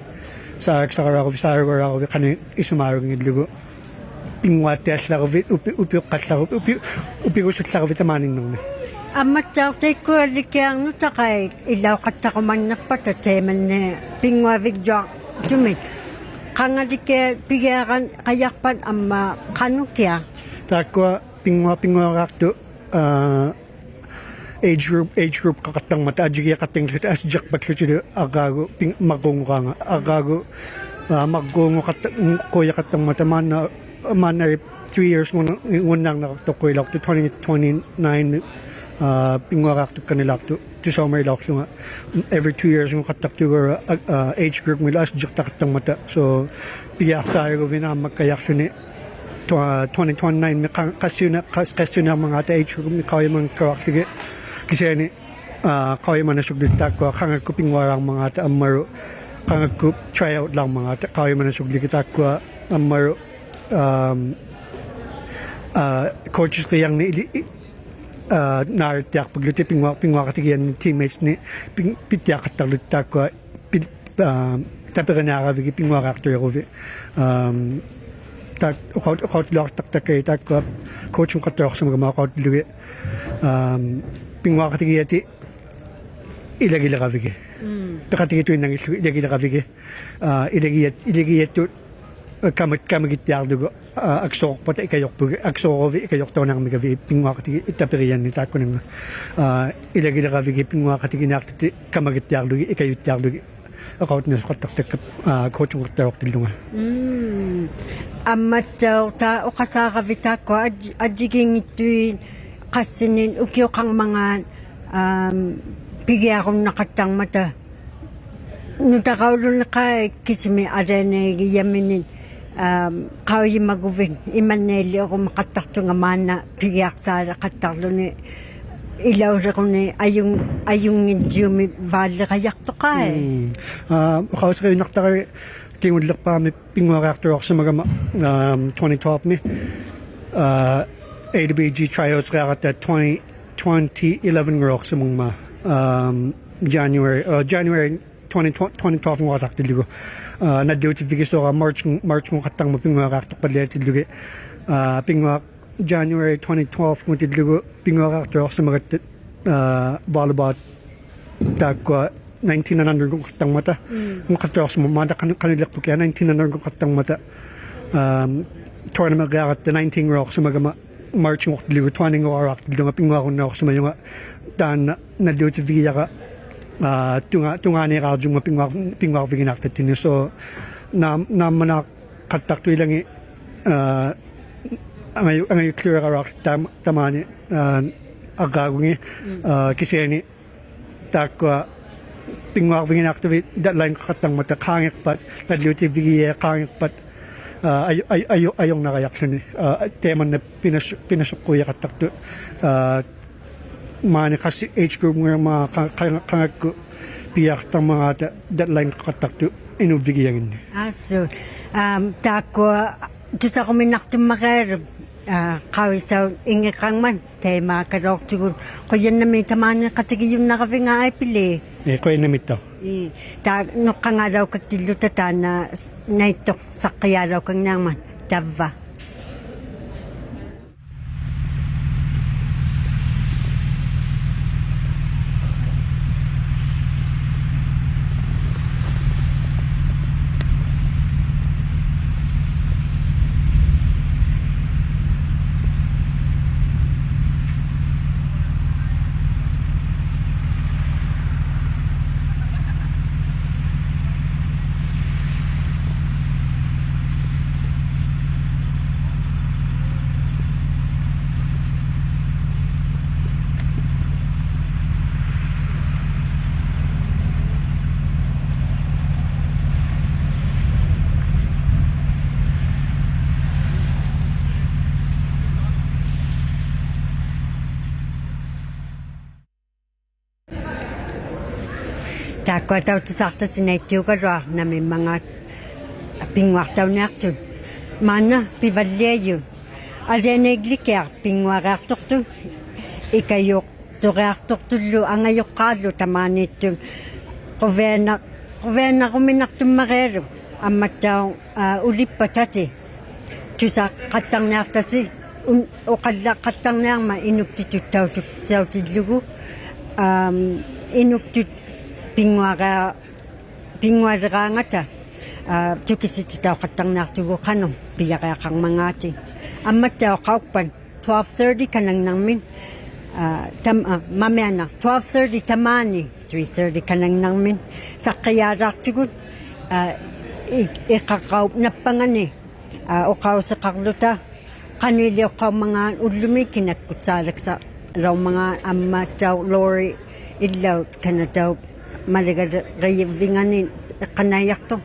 ᓵᕋᒃᓴᕋᓗᐊᕈᕕᑦ ᓵᕈᒐᓗᐊᕈᕕᑦ ᖃᓄᖅ ᐃᓱᒫᕈᖏᓪᓗᒍ ᐱᙳᐊᑦᑎᐊᓪᓚᕈᕕᑦ ᐅᐱ-, ᐅᐱᐅᖅᑲᓪᓚᕈᕕᑦ ᐅᐱ-, ᐅᐱᒍᓱᓪᓚᕈᕕᑦ ᑕᒫᓃᕐᓂᕐᒥᒃ. ᐊᒻᒪᑦᑕᐅᖅ ᑕᐃᒃᑯᐊᓕᑭᐊᖅ ᓄᑕᖅᑲᐃᑦ ᐃᓚᐅᖃᑦᑕᕈᒪᓐᓂᖅᐸᑕ ᑕᐃᒪᓐᓇ ᐱᙳᐊᕕᒡᔪᐊᖅᑐᒥᒃ. ᖃᖓᓕᑭᐊᖅ ᐱᒋᐊᕋ-, ᖃᔭᖅᐸᑦ ᐊᒻᒪ ᖃᓄᑭᐊᖅ? ᑖᒃᑯᐊ ᐱᙳᐊ-, ᐱᙳᐊᕆᐊᖅᑐᖅ, ᐋ, age group, age group-ᖃᖃᑦᑕᕐᒪᑕ ᐊᔾᔨᒋᐊᖃᑦᑕᖏᓪᓗᑕ ᐊᔾᔨᖅᐸᒃᖢᑎᓗ ᐊᕐᕌᒍ ᐱᖕ-, ᒪᕐᕉᖑᕌᖓᑦ. ᐊᕐᕌᒍ, ᐋ, ᒪᕐᕉᖑᖃᑦᑕ-, ᖑ-, ᖁᔭᖃᑦᑕᕐᒪᑕ ᒫᓐᓇ, ᒫᓐᓇᓕ three years ᖑᓇ-, ᖑᓐᓇᕐᓂᕋᖅᑐᖁᐃᓚᐅᖅᑐᖅ twenty twenty-nine, ᐋ, ᐱᙳᐊᕆᐊᖅᑐᒃᑲᓐᓂᓛᖅᑐᖅ ᑐᓴᐅᒪᐃᓚᐅᖅᖢᖓ. Every two years ᖑᖃᑦᑕᖅᑐᒍ, ᐋ, ᐋ, age group-ᒥᓗ ᐊᔾᔨᖅᑕᖃᑦᑕᕐᒪᑕ. So, ᐱᒋᐊᖅᓵᓗᒍᕕᑦ ᓈᒻᒪᒃᑲᔭᖅᖢᓂ tw-, twenty twenty-nine-ᒥ ᖃ-, ᖃᔅᓯᐅᓂ-, ᖃᔅ-, ᖃᔅᓯᐅᓂᐊᕐᒪᖔᑕ age group-ᒥ ᖃᐅᔨᒪᙱᒃᑲᓗᐊᖅᖢᒋᑦ. ᑭᓯᐊᓂ, ᐋ, ᖃᐅᔨᒪᓇᓱᒡᓗ ᑖᒃᑯᐊ ᖃᖓᒃᑯᑦ ᐱᙳᐊᓛᕐᒪᖔᑕ ᐊᒻᒪᓗ ᖃᖓᒃᑯᑦ try out-ᓛᕐᒪᖔᑕ ᖃᐅᔨᒪᓇᓱᒡᓗᒋᑦ ᑖᒃᑯᐊ ᐊᒻᒪᓗ, ᐋᒻ, ᐋ, coaches-ᕆᐊᕐᓂᖅ ᐃᓕ-, ᐃ-, ᐋ, ᓈᓚᑦᑎᐊᖅᐸᒡᓗᑎᒃ ᐱᙳᐊ-, ᐱᙳᐊᖃᑎᒋᔭᓐᓂᒃ teammates-ᓂᒃ ᐱᓐ-, ᐱᑦᑎᐊᖃᑦᑕᕐᓗᑎᒃ ᑖᒃᑯᐊ ᐱᑦ-, ᐋ, ᑕᐱᕆᓂᐊᕋᕕᒋᑦ ᐱᙳᐊᕆᐊᖅᑐᐃᕈᕕᑦ. ᐋᒻ, ᑖ-, ᐅᖃᐅ-, ᐅᖃᐅᑎᓗᐊᖅᑕᖅᑕᒃᑲᐃ ᑖᒃᑯᐊ coach-ᐅᖃᑦᑕᓚᐅᖅᓯᒪᒐᒪ ᐅᖃᐅᑎᓪᓗᒋᑦ. ᐋᒻ, ᐱᙳᐊᖃᑎᒋᔭᑎᑦ ᐃᓚᒋᓕᕋᕕᒋᑦ. ᒻᒻ. ᐱᖃᑎᒋᑐᐃᓐᓇᙱᓪᓗᒋᑦ ᐃᓚᒋᓕᕋᕕᒋᑦ. ᐋ, ᐃᓚᒋᔭᑦ-, ᐃᓚᒋᔭᑦᑐᑦ ᑲᒪ-, ᑲᒪᒋᑦᑎᐊᕐᓗᒍ, ᐋ, ᐊᒃᓱᕈᖅᐸᑕ ᐃᑲᔪᖅᐳᒋᑦ, ᐊᒃᓱᕈᕕᑦ ᐃᑲᔪᖅᑕᐅᓂᐊᕐᒥᒐᕕᑦ ᐱᙳᐊᖃᑎᒋ ᑕᐱᕆᔭᓐᓂᒃ ᑖᒃᑯᓂᖓ. ᐋ, ᐃᓚᒋᓕᕋᕕᒋᑦ ᐱᙳᐊᖃᑎᒋᓂᐊᖅᑕᑎᑦ ᑲᒪᒋᑦᑎᐊᕐᓗᒋᑦ, ᐃᑲᔪᑦᑎᐊᕐᓗᒋᑦ, ᐅᖃᐅᑎᓂᓱᖃᑦᑕᖅᑕᒃᑲ, ᐋ, coach-ᐅᖃᑦᑕᓚᐅᖅᑎᓪᓗᖓ. ᒻᒻ. ᐊᒻᒪᑦᑕᐅᖅ ᑖ ᐅᖃᓵᕋᕕᑦ ᑖᒃᑯᐊ ᐊᔾ-, ᐊᔾᔨᒌᙱᑦᑐᐃᑦ ᖃᔅᓯᓂᒃ ᐅᑭᐅᖃᕐᒪᖔᑦ, ᐋᒻ, ᐱᒋᐊᕈᓐᓇᖃᑦᑕᕐᒪᑕ. ᓄᑕᕋᐅᓗᓂᖃᐃ ᑭᓱᒥᒃ ᐊᓕᐊᓇᐃᒋᔭᒥᓂᒃ, ᐋᒻ, ᖃᐅᔨᒪᒍᕕᑦ ᐃᒪᓐᓇᐃᓕᐅᕈᒪᖃᑦᑕᖅᑐᖓ ᒫᓐᓇ ᐱᒋᐊᖅᓵᓕᖃᑦᑕᕐᓗᓂ ᐃᓚᐅᓕᕈᓂ ᐊᔪᙱ-, ᐊᔪᙱᔾᔨᐅᒥᕙᓪᓕᕋᔭᖅᑐᖃᐃ. ᒻᒻ. ᐋ, ᐅᖃᐅᓯᕆᓐᓇᖅᑕᕋ ᑭᖑᓪᓕᖅᐹᒥ ᐱᙳᐊᕆᐊᖅᑐᓚᐅᖅᓯᒪᒐᒪ, ᐋᒻ, twenty twelve-ᒥ, ᐋ, A W B G tryouts-ᕆᐊᕋᑦᑕ twenty, twenty eleven-ᖑᓚᐅᖅᓯᒪᖕᒪᑦ, ᐋᒻ, January, ᐋ, January twenty, twenty twelve-ᖑᕋᑖᖅᑎᓪᓗᒍ. ᐋ, ᓇᓪᓕᐅᑎᕝᕕᒋᓲᕋ March, March-ᖑᖃᑦᑕᕐᒪᑦ ᐱᙳᐊᕆᐊᖅᑐᖅᐸᓪᓕᐊᑎᓪᓗᒋᑦ. ᐋ, ᐱᙳᐊ January twenty twelve-ngutillugu pinnguariaqtuqsimagatta, aa, volleyball taakkua nineteen and under-nguqattarmata. Mm. Nguqattuqsimagatta maanna qan-, qanilliqpukia nineteen and under-nguqattarmata. Um, tournament-riaqatta nineteen-nguaqsimagama March-nguqtillugu twenty-nguaqtillunga pinnguarunnauqsimajunga taanna nalliutivigijara, aa, tunga-, tungaaniiqarjunga pinnguar-, pinnguarviginaqtattini. So, naam-, naammanaqattaqtut ilangit, aa, angaju-, angajukluiraraqtut tam-, tamaani, aa, arraagungi, mm, aa, kisiani taakkua pinnguarviginaqtavit deadline-qaqattarmata qaangiqpat, nalliutivigijai qaangiqpat, aa, aju-, aju-, aju-, ajurnarajaqłuni, aa, taimanna pinas-, pinasuqquijaqattaqtut, aa, maani qassi age group-nguirmanga qa-, qa-, qangakkut pijaqtarmangaata deadline-qaqattaqtut inuvvigijanginni. Asu, um, taakkua tusaquminaqtummarialup, aa, qaujisaujingiqangmat taimaakaluaqtugut. Qujannamiik tamaani qatigijunnaravinga Aipili. Ii, qujannamiittauq. Ii, taa nuqqangalaukaktilluta taanna s-, naittuq saqqijaalaukangniarmat tavva. Taakkua tautusaaqtasi naittiugaluaq namimmangaat pinnguaqtauniaqtut. Maanna pivalliajut. Alianaiglikiaq pinnguariaqtuqtut, ikajuqturiaqtuqtullu angajuqqaallu tamaaniittut. Quviana-, quvianaruminaqtummarialup ammattauq, aa, ulippat tati. Tusaqattarniaqtasi, un-, uqallaqattarniarmat inuktitut tautuk-, tautillugu, am, inuktut pinnguara-, pinngualiraangata, aa, tukisititauqattarniaqtugut qanuq pijariaqarmangaata. Ammattauq qaukpat twelve thirty kanannarmit, aa, tam-, aa, mamianaq twelve thirty tamaani three thirty kanannarmit saqqijaalaaqtugut, aa, i-, iqaqaup nappangani, aa, uqausiqarluta, qanuiliuqqaummangaat ullumi kinakkut saalaksalaummangaat ammattauq lorry illaut kanataup maligarijivingani iqqanaijaqtuq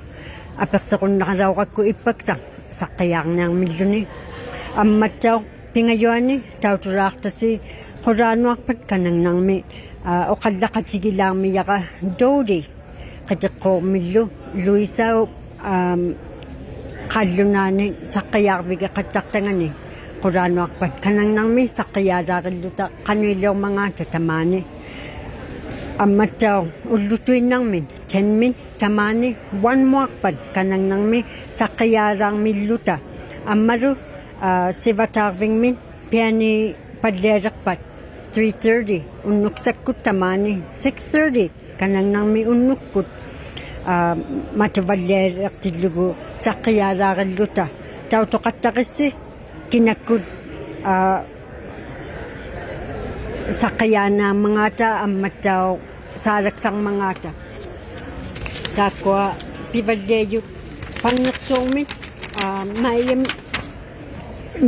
apiqsurunnaralaurakku ippaksaq saqqijaarniarmilluni. Ammattauq pingajuani tautulaaqtasi qulaanuaqpat kanannarmit, aa, uqallaqatigilaarmijara Dodie Qitiqquurmillu Luisaup, am, qallunaani saqqijaarvigiqattaqtangani qulaanuaqpat kanannarmit saqqijaalaarilluta qanuiliurmangaata tamaani. Ammattauq ullutuinnarmit ten-mit tamaani one-muaqpat kanannarmit saqqijaalaarmilluta. Ammalu, aa, sivataarvingmit pianiipallialiqpat three thirty unnuksakkut tamaani six thirty kanannarmit unnukkut, aa, matuvallialiqtillugu saqqijaalaarilluta. Tautuqattarissi kinakkut, aa, saqqijaarniarmangaata ammattauq saalaksarmangaata. Taakkua pivalliajut Pangniqtuurmit, aa, maijim-,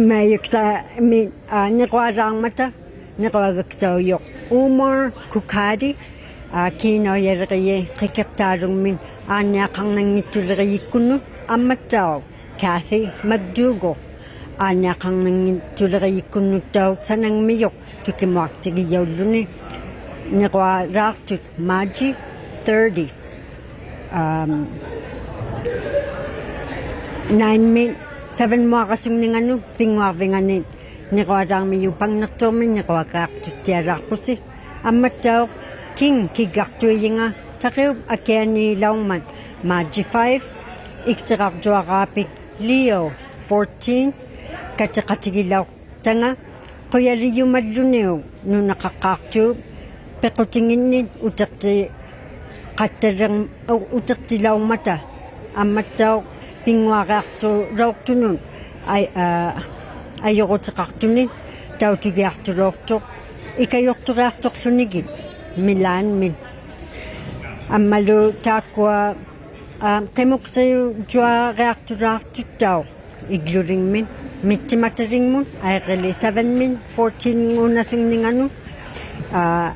maijuksamit, aa, nirualaarmata, niruagaksaujuq Umar Kukadi, aa, kiinaujaliriji Qikiqtaalungmit aanniaqarnanngittulirijikkunnut ammattauq Kathy McDougall aanniaqarnanngittulirijikkunnuttauq sanangmijuq tukimuaqtigijaulluni. Nirualaaqtut March thirty. Um, nine-mit seven-muaqasungninganut pinnguarvingani nirualaarmijut Pangniqtuurmit niruagaaqtuttialaaqpusi. Ammattauq King kiggaqtuijinga tariup akianiilaungmat March five, iksirarjuaraapik Leo fourteen, katiqatigilauq ᑕᖓ ᖁᔭᓕᔪᒪᓪᓗᓂᐅᒃ ᓄᓇᖃᖅᑳᖅᑐᑦ ᐱᖁᑎᖏᓐᓂᒃ ᐅᑎᖅᑎᖃᑦᑕᓕᕐ-, ᐅ-, ᐅᑎᖅᑎᓚᐅᕐᒪᑕ. ᐊᒻᒪᑦᑕᐅᖅ ᐱᙳᐊᕆᐊᖅᑐᓚᐅᖅᑐᓄᑦ ᐊᐃ-, ᐋ, ᐊᔪᕈᑎᖃᖅᑐᓂᒃ ᑕᐅᑐᒋᐊᖅᑐᓚᐅᖅᑐᖅ ᐃᑲᔪᖅᑐᕆᐊᖅᑐᖅᖢᓂᒋᑦ ᒥᓛᓐᒥᒃ. ᐊᒻᒪᓗ ᑖᒃᑯᐊ, ᐋ, ᕿᒧᒃᓯᐅᔾᔪᐊᕆᐊᖅᑐᓛᖅᑐᑦᑕᐅᖅ ᐃᒡᓗᓕᖕᒥᒃ, ᒥᑦᑎᒪᑕᓕᖕᒧᑦ, ᐊᐃᕆᓕ seven-ᒥᒃ fourteen-ᖑᓇᓱᖕᓂᖓᓄᑦ, ᐋ,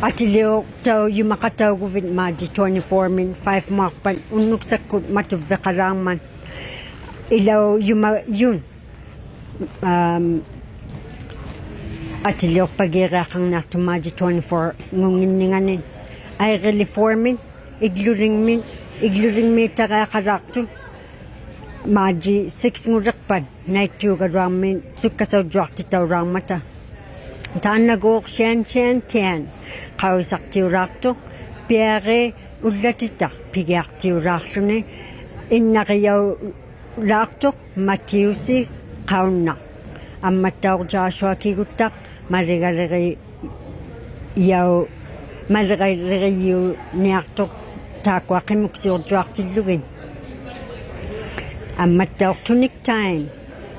ᐊᑎᓕᐅᖅᑕᐅᔪᒪᖃᑕᐅᒍᕕᑦ March twenty-four-ᒥᒃ five-ᒧᐊᖅᐸᑦ ᐅᓐᓄᒃᓴᒃᑯᑦ ᒪᑐᕝᕕᖃᓛᕐᒪᑦ. ᐃᓚᐅᔪᒪᔪᑦ, ᐋᒻ, ᐊᑎᓕᐅᖅᐸᒌᕆᐊᖃᕐᓂᐊᖅᑐᑦ March twenty-four-ᖑᖏᓐᓂᖓᓂᒃ, ᐊᐃᕆᓕ four-ᒥᒃ, ᐃᒡᓗᓕᖕᒥ-, ᐃᒡᓗᓕᖕᒦᑕᕆᐊᖃᓛᖅᑐᑦ March six-ᖑᓕᖅᐸᑦ ᓇᐃᑦᑑᒐᓗᐊᕐᒥ ᓱᒃᑲᓴᐅᔾᔪᐊᖅᑎᑕᐅᓛᕐᒪᑕ. ᑖᓐᓇᒎᖅ Shan Shan Tan ᖃᐅᔨᓴᖅᑎᐅᓛᖅᑐᖅ, ᐱᐊᕇᑦ ᐅᓪᓚᑎᑕ ᐱᒋᐊᖅᑎᐅᓛᖅᖢᓂ, ᐃᓐᓇᕆᔭᐅᓛᖅᑐᖅ ᒪᑎᐅᓯ ᖃᐅᓐᓇᖅ. ᐊᒻᒪᑦᑕᐅᖅ Joshua ᑭᒍᑦᑕᖅ ᒪᓕᒐᓕᕆ- ᔭᐅ-, ᒪᓕᒐᓕᕆᔨᐅᓂᐊᖅᑐᖅ ᑖᒃᑯᐊ ᕿᒧᒃᓯᐅᔾᔪᐊᖅᑎᓪᓗᒋᑦ. ᐊᒻᒪᑦᑕᐅᖅ Tunic Time,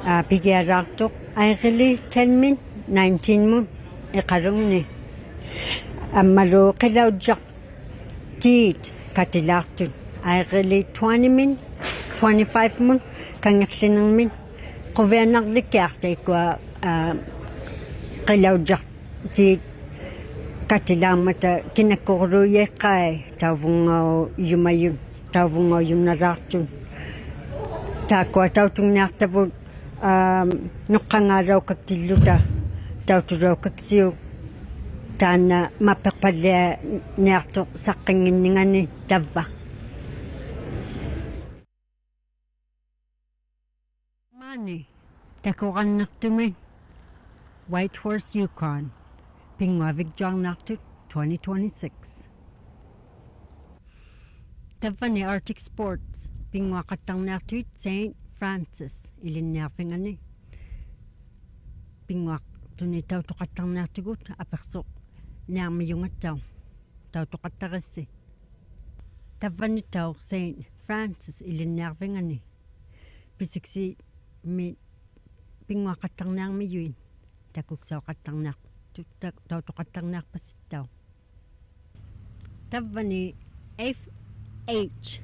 ᐋ, ᐱᒋᐊᓛᖅᑐᖅ ᐊᐃᕆᓕ ten-ᒥᒃ nineteen-ᒧᑦ ᐃᖃᓗᖕᓂ. ᐊᒻᒪᓗ ᕿᓚᐅᔾᔭᖅᑏᑦ ᑲᑎᓛᖅᑐᑦ ᐊᐃᕆᓕ twenty-ᒥᒃ twenty-five-ᒧᑦ ᑲᖏᖅᖠᓂᕐᒥᒃ. ᖁᕕᐊᓇᓕᒃᑭᐊᖅ ᑕᐃᒃᑯᐊ, ᐋ, ᕿᓚᐅᔾᔭᖅ- ᑏᑦ ᑲᑎᓛᕐᒪᑕ ᑭᓇᒃᑯᕈᓘᔭᐃᖅᑲᐃ ᑕᐅᕗᙵᐅᔪᒪᔪᑦ, ᑕᐅᕗᙵᐅᔪᓐᓇᓛᖅᑐᑦ. ᑖᒃᑯᐊ ᑕᐅᑐᖕᓂᐊᖅᑕᕗᑦ, ᐋᒻ, ᓄᖅᑲᖓᓚᐅᑲᒃᑎᓪᓗᑕ ᑕᐅᑐᓚᐅᑲᒃᓯᐅᒃ, ᑖᓐᓇ ᒪᐱᖅᐸᓪᓕᐊᓂᐊᖅᑐᖅ ᓴᖅᑭᖏᓐᓂᖓᓂ ᑕᕝᕙ. ᒫᓂ ᑕᑯᕋᓐᓂᖅᑐᒥ Whitehorse Yukon, ᐱᙳᐊᕕᒡᔪᐊᕐᓂᐊᖅᑐᑦ twenty twenty-six. ᑕᕝᕙᓂ Arctic Sports, ᐱᙳᐊᖃᑦᑕᕐᓂᐊᖅᑐᐃᑦ Saint Francis ᐃᓕᓐᓂᐊᕐᕕᖓᓂ. ᐱᙳᐊᖅᑐᓂᒃ ᑕᐅᑐᖃᑦᑕᕐᓂᐊᖅᑐᒍᑦ ᐊᐱᖅᓱᕐᓂᐊᕐᒥᔪᖓᑦᑕᐅᖅ. ᑕᐅᑐᖃᑦᑕᕆᔅᓯ. ᑕᕝᕙᓂᑦᑕᐅᖅ Saint Francis ᐃᓕᓐᓂᐊᕐᕕᖓᓂ. ᐱᓯᒃᓯᒥᒃ ᐱᙳᐊᖃᑦᑕᕐᓂᐊᕐᒥᔪᐃᑦ, ᑕᑯᒃᓴᐅᖃᑦᑕᕐᓂᐊᖅ-, ᑕ-, ᑕᐅᑐᖃᑦᑕᕐᓂᐊᖅᐸᓯᑦᑕᐅᖅ. ᑕᕝᕙᓂ F H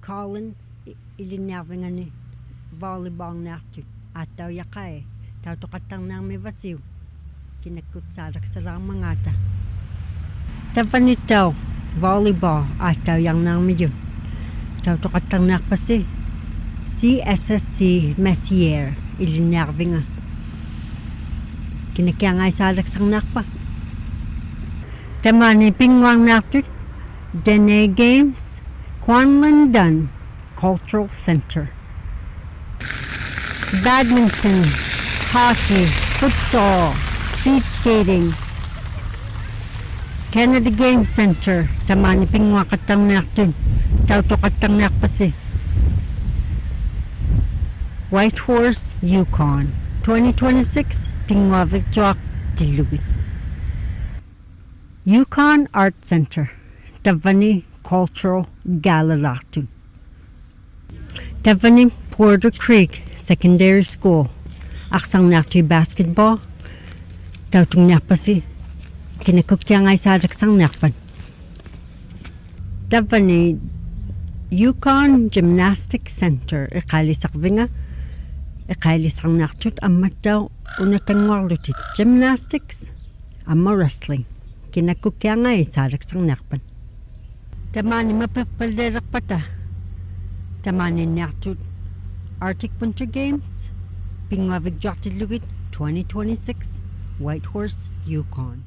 Collins ᐃ-, ᐃᓕᓐᓂᐊᕐᕕᖓᓂ volleyball-ᓂᐊᖅᑐᑦ ᐋᑦᑕᐅᔭᖃᐃ, ᑕᐅᑐᖃᑦᑕᕐᓂᐊᕐᒥᕙᓯᐅᒃ ᑭᓇᒃᑯᑦ ᓵᓚᒃᓴᓛᕐᒪᖔᑕ. ᑕᕝᕙᓂᑦᑕᐅᖅ volleyball ᐋᑦᑕᐅᔭᕐᓂᐊᕐᒥᔪᑦ, ᑕᐅᑐᖃᑦᑕᕐᓂᐊᖅᐸᓯ C S S C Messier ᐃᓕᓐᓂᐊᕐᕕᖓ. ᑭᓇᑭᐊᖓᐃ ᓵᓚᒃᓴᕐᓂᐊᖅᐸ. ᑕᒫᓂ ᐱᙳᐊᕐᓂᐊᖅᑐᑦ Dene Games, Kwanlin Dün Cultural Centre. Badminton, hockey, futsal, speed skating. Canada Games Centre, ᑕᒫᓂ ᐱᙳᐊᖃᑦᑕᕐᓂᐊᖅᑐᑦ, ᑕᐅᑐᖃᑦᑕᕐᓂᐊᖅᐸᓯ. Whitehorse, Yukon, twenty twenty-six, ᐱᙳᐊᕕᒡᔪᐊᖅᑎᓪᓗᒋᑦ. Yukon Art Centre, ᑕᕝᕙᓂ cultural gala-ᓛᖅᑐᑦ. ᑕᕝᕙᓂ Porter Creek Secondary School, ᐊᖅᓴᕐᓂᐊᖅᑐᐃᑦ basketball, ᑕᐅᑐᖕᓂᐊᖅᐸᓯ ᑭᓇᒃᑯᒃᑭᐊᖓᐃ ᓵᓚᒃᓴᕐᓂᐊᖅᐸᑦ. ᑕᕝᕙᓂ Yukon Gymnastic Centre ᐃᖃᐃᓕᓴᕐᕕᖓ, ᐃᖃᐃᓕᓴᕐᓂᐊᖅᑐᑦ ᐊᒻᒪᑦᑕᐅᖅ ᐅᓇᑕᙳᐊᕐᓗᑎᒃ gymnastics ᐊᒻᒪ wrestling, ᑭᓇᒃᑯᒃᑭᐊᖓᐃ ᓵᓚᒃᓴᕐᓂᐊᖅᐸᑦ. ᑕᒫᓂ ᒪᐱᖅᐸᓪᓕᐊᓕᖅᐸᑕ ᑕᒫᓃᓐᓂᐊᖅᑐᑦ Arctic Winter Games, ᐱᙳᐊᕕᒡᔪᐊᖅᑎᓪᓗᒋᑦ twenty twenty-six, Whitehorse, Yukon.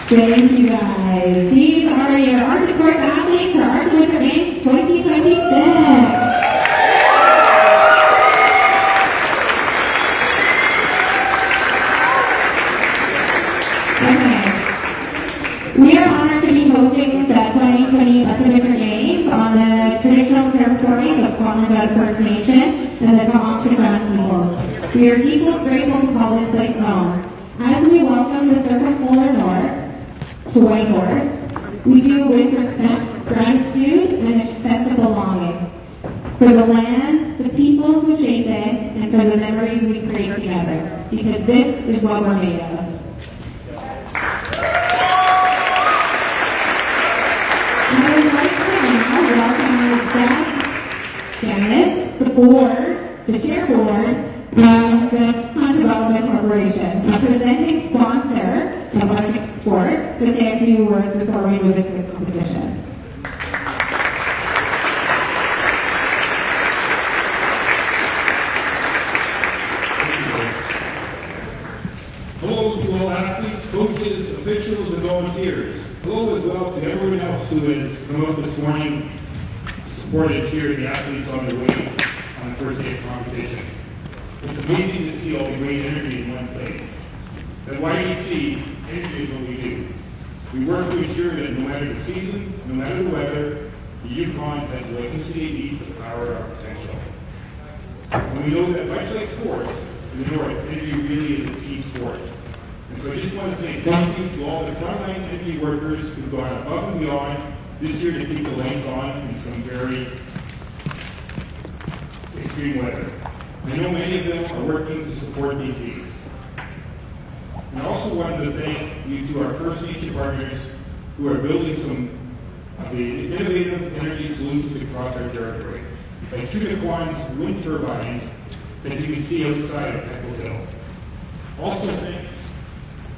Thank you, guys. These are your Arctic Sports athletes for Arctic Winter Games twenty twenty-six. Okay. We are honored to be hosting the twenty twenty Arctic Winter Games on the traditional territories of Kwanlin Dün First Nation and the Ka'am Chukchanan peoples. We are deeply grateful to call this place home. As we welcome the Circumpolar North to Whitehorse, we do with respect, gratitude, and a sense of belonging for the land, the people who shape it, and for the memories we create together, because this is what we're made of. I would like to now welcome Zach Dennis, the board, the chair board of the Ka'am Development Corporation, a presenting sponsor of Arctic Sports, to say a few words before we move into the competition. Hello to all athletes, coaches, officials, and volunteers. Hello as well to everyone else who has come out this morning to support and cheer the athletes on their way on the first day of competition. It's amazing to see all the great energy in one place. At Y D C, energy is what we do. We work to ensure that no matter the season, no matter the weather, the Yukon has the electricity it needs to power our potential. And we know that much like sports in the North, energy really is a team sport. And so I just want to say thank you to all the frontline energy workers who've gone above and beyond this year to keep the lights on in some very extreme weather. I know many of them are working to support these needs. And I also wanted to thank you to our First Nation partners who are building some of the innovative energy solutions across our territory, like Keweenawin's wind turbines that you can see outside of Heckle Hill. Also, thanks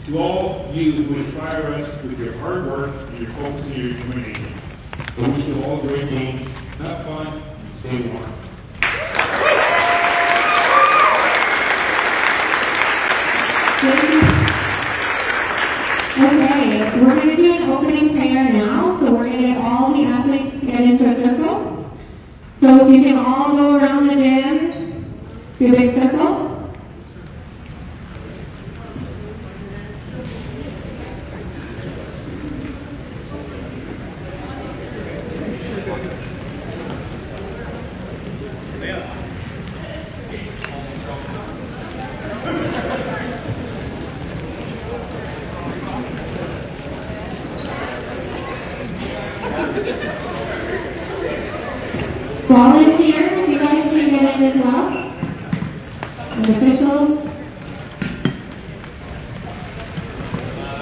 to all you who inspire us with your hard work and your focus and your determination. I wish you all great games. Have fun and stay warm. Okay, we're going to do an opening prayer now. So we're going to get all the athletes to get into a circle. So if you can all go around the gym to a big circle. Volunteers, you guys can get in as well. And officials.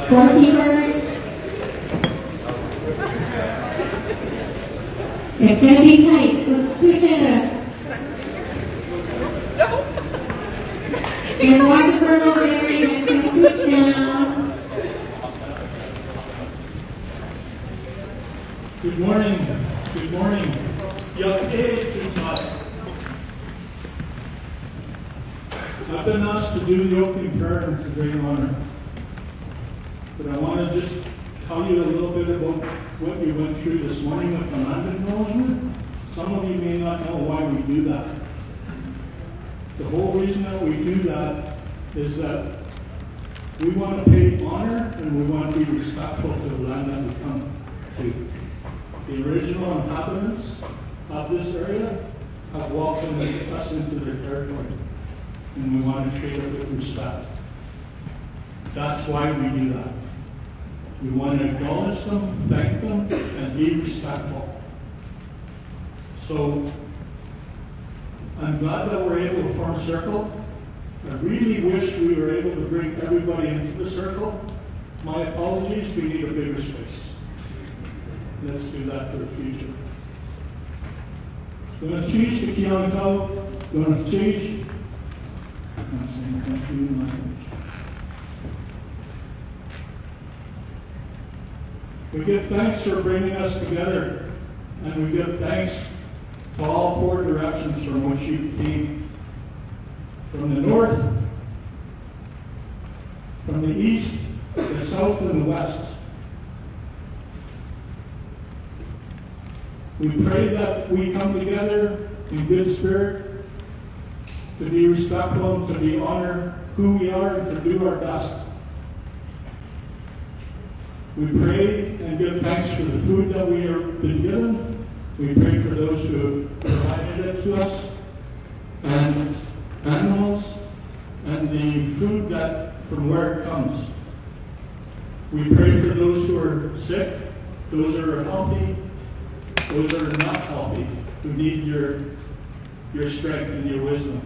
Scorekeepers. It's going to be tight, so scoot in. There's lots of room over there, you guys can scoot down. Good morning. Good morning. I've been asked to do the opening prayer, and it's a great honor. But I want to just tell you a little bit about what you went through this morning with the land acknowledgement. Some of you may not know why we do that. The whole reason that we do that is that we want to pay honor and we want to be respectful to the land that we come to. The original inhabitants of this area have welcomed us into their territory, and we want to treat it with respect. That's why we do that. We want to acknowledge them, thank them, and be respectful. So I'm glad that we're able to form a circle. I really wish we were able to bring everybody into the circle. My apologies, we need a bigger space. Let's do that for the future. Going to change to Kianto. Going to change. I'm saying thank you in my language. We give thanks for bringing us together, and we give thanks to all four directions from which you came, from the north, from the east, the south, and the west. We pray that we come together in good spirit to be respectful, to be honor who we are, and to do our best. We pray and give thanks for the food that we have been given. We pray for those who have provided it to us, and animals, and the food that from where it comes. We pray for those who are sick, those that are healthy, those that are not healthy, who need your, your strength and your wisdom.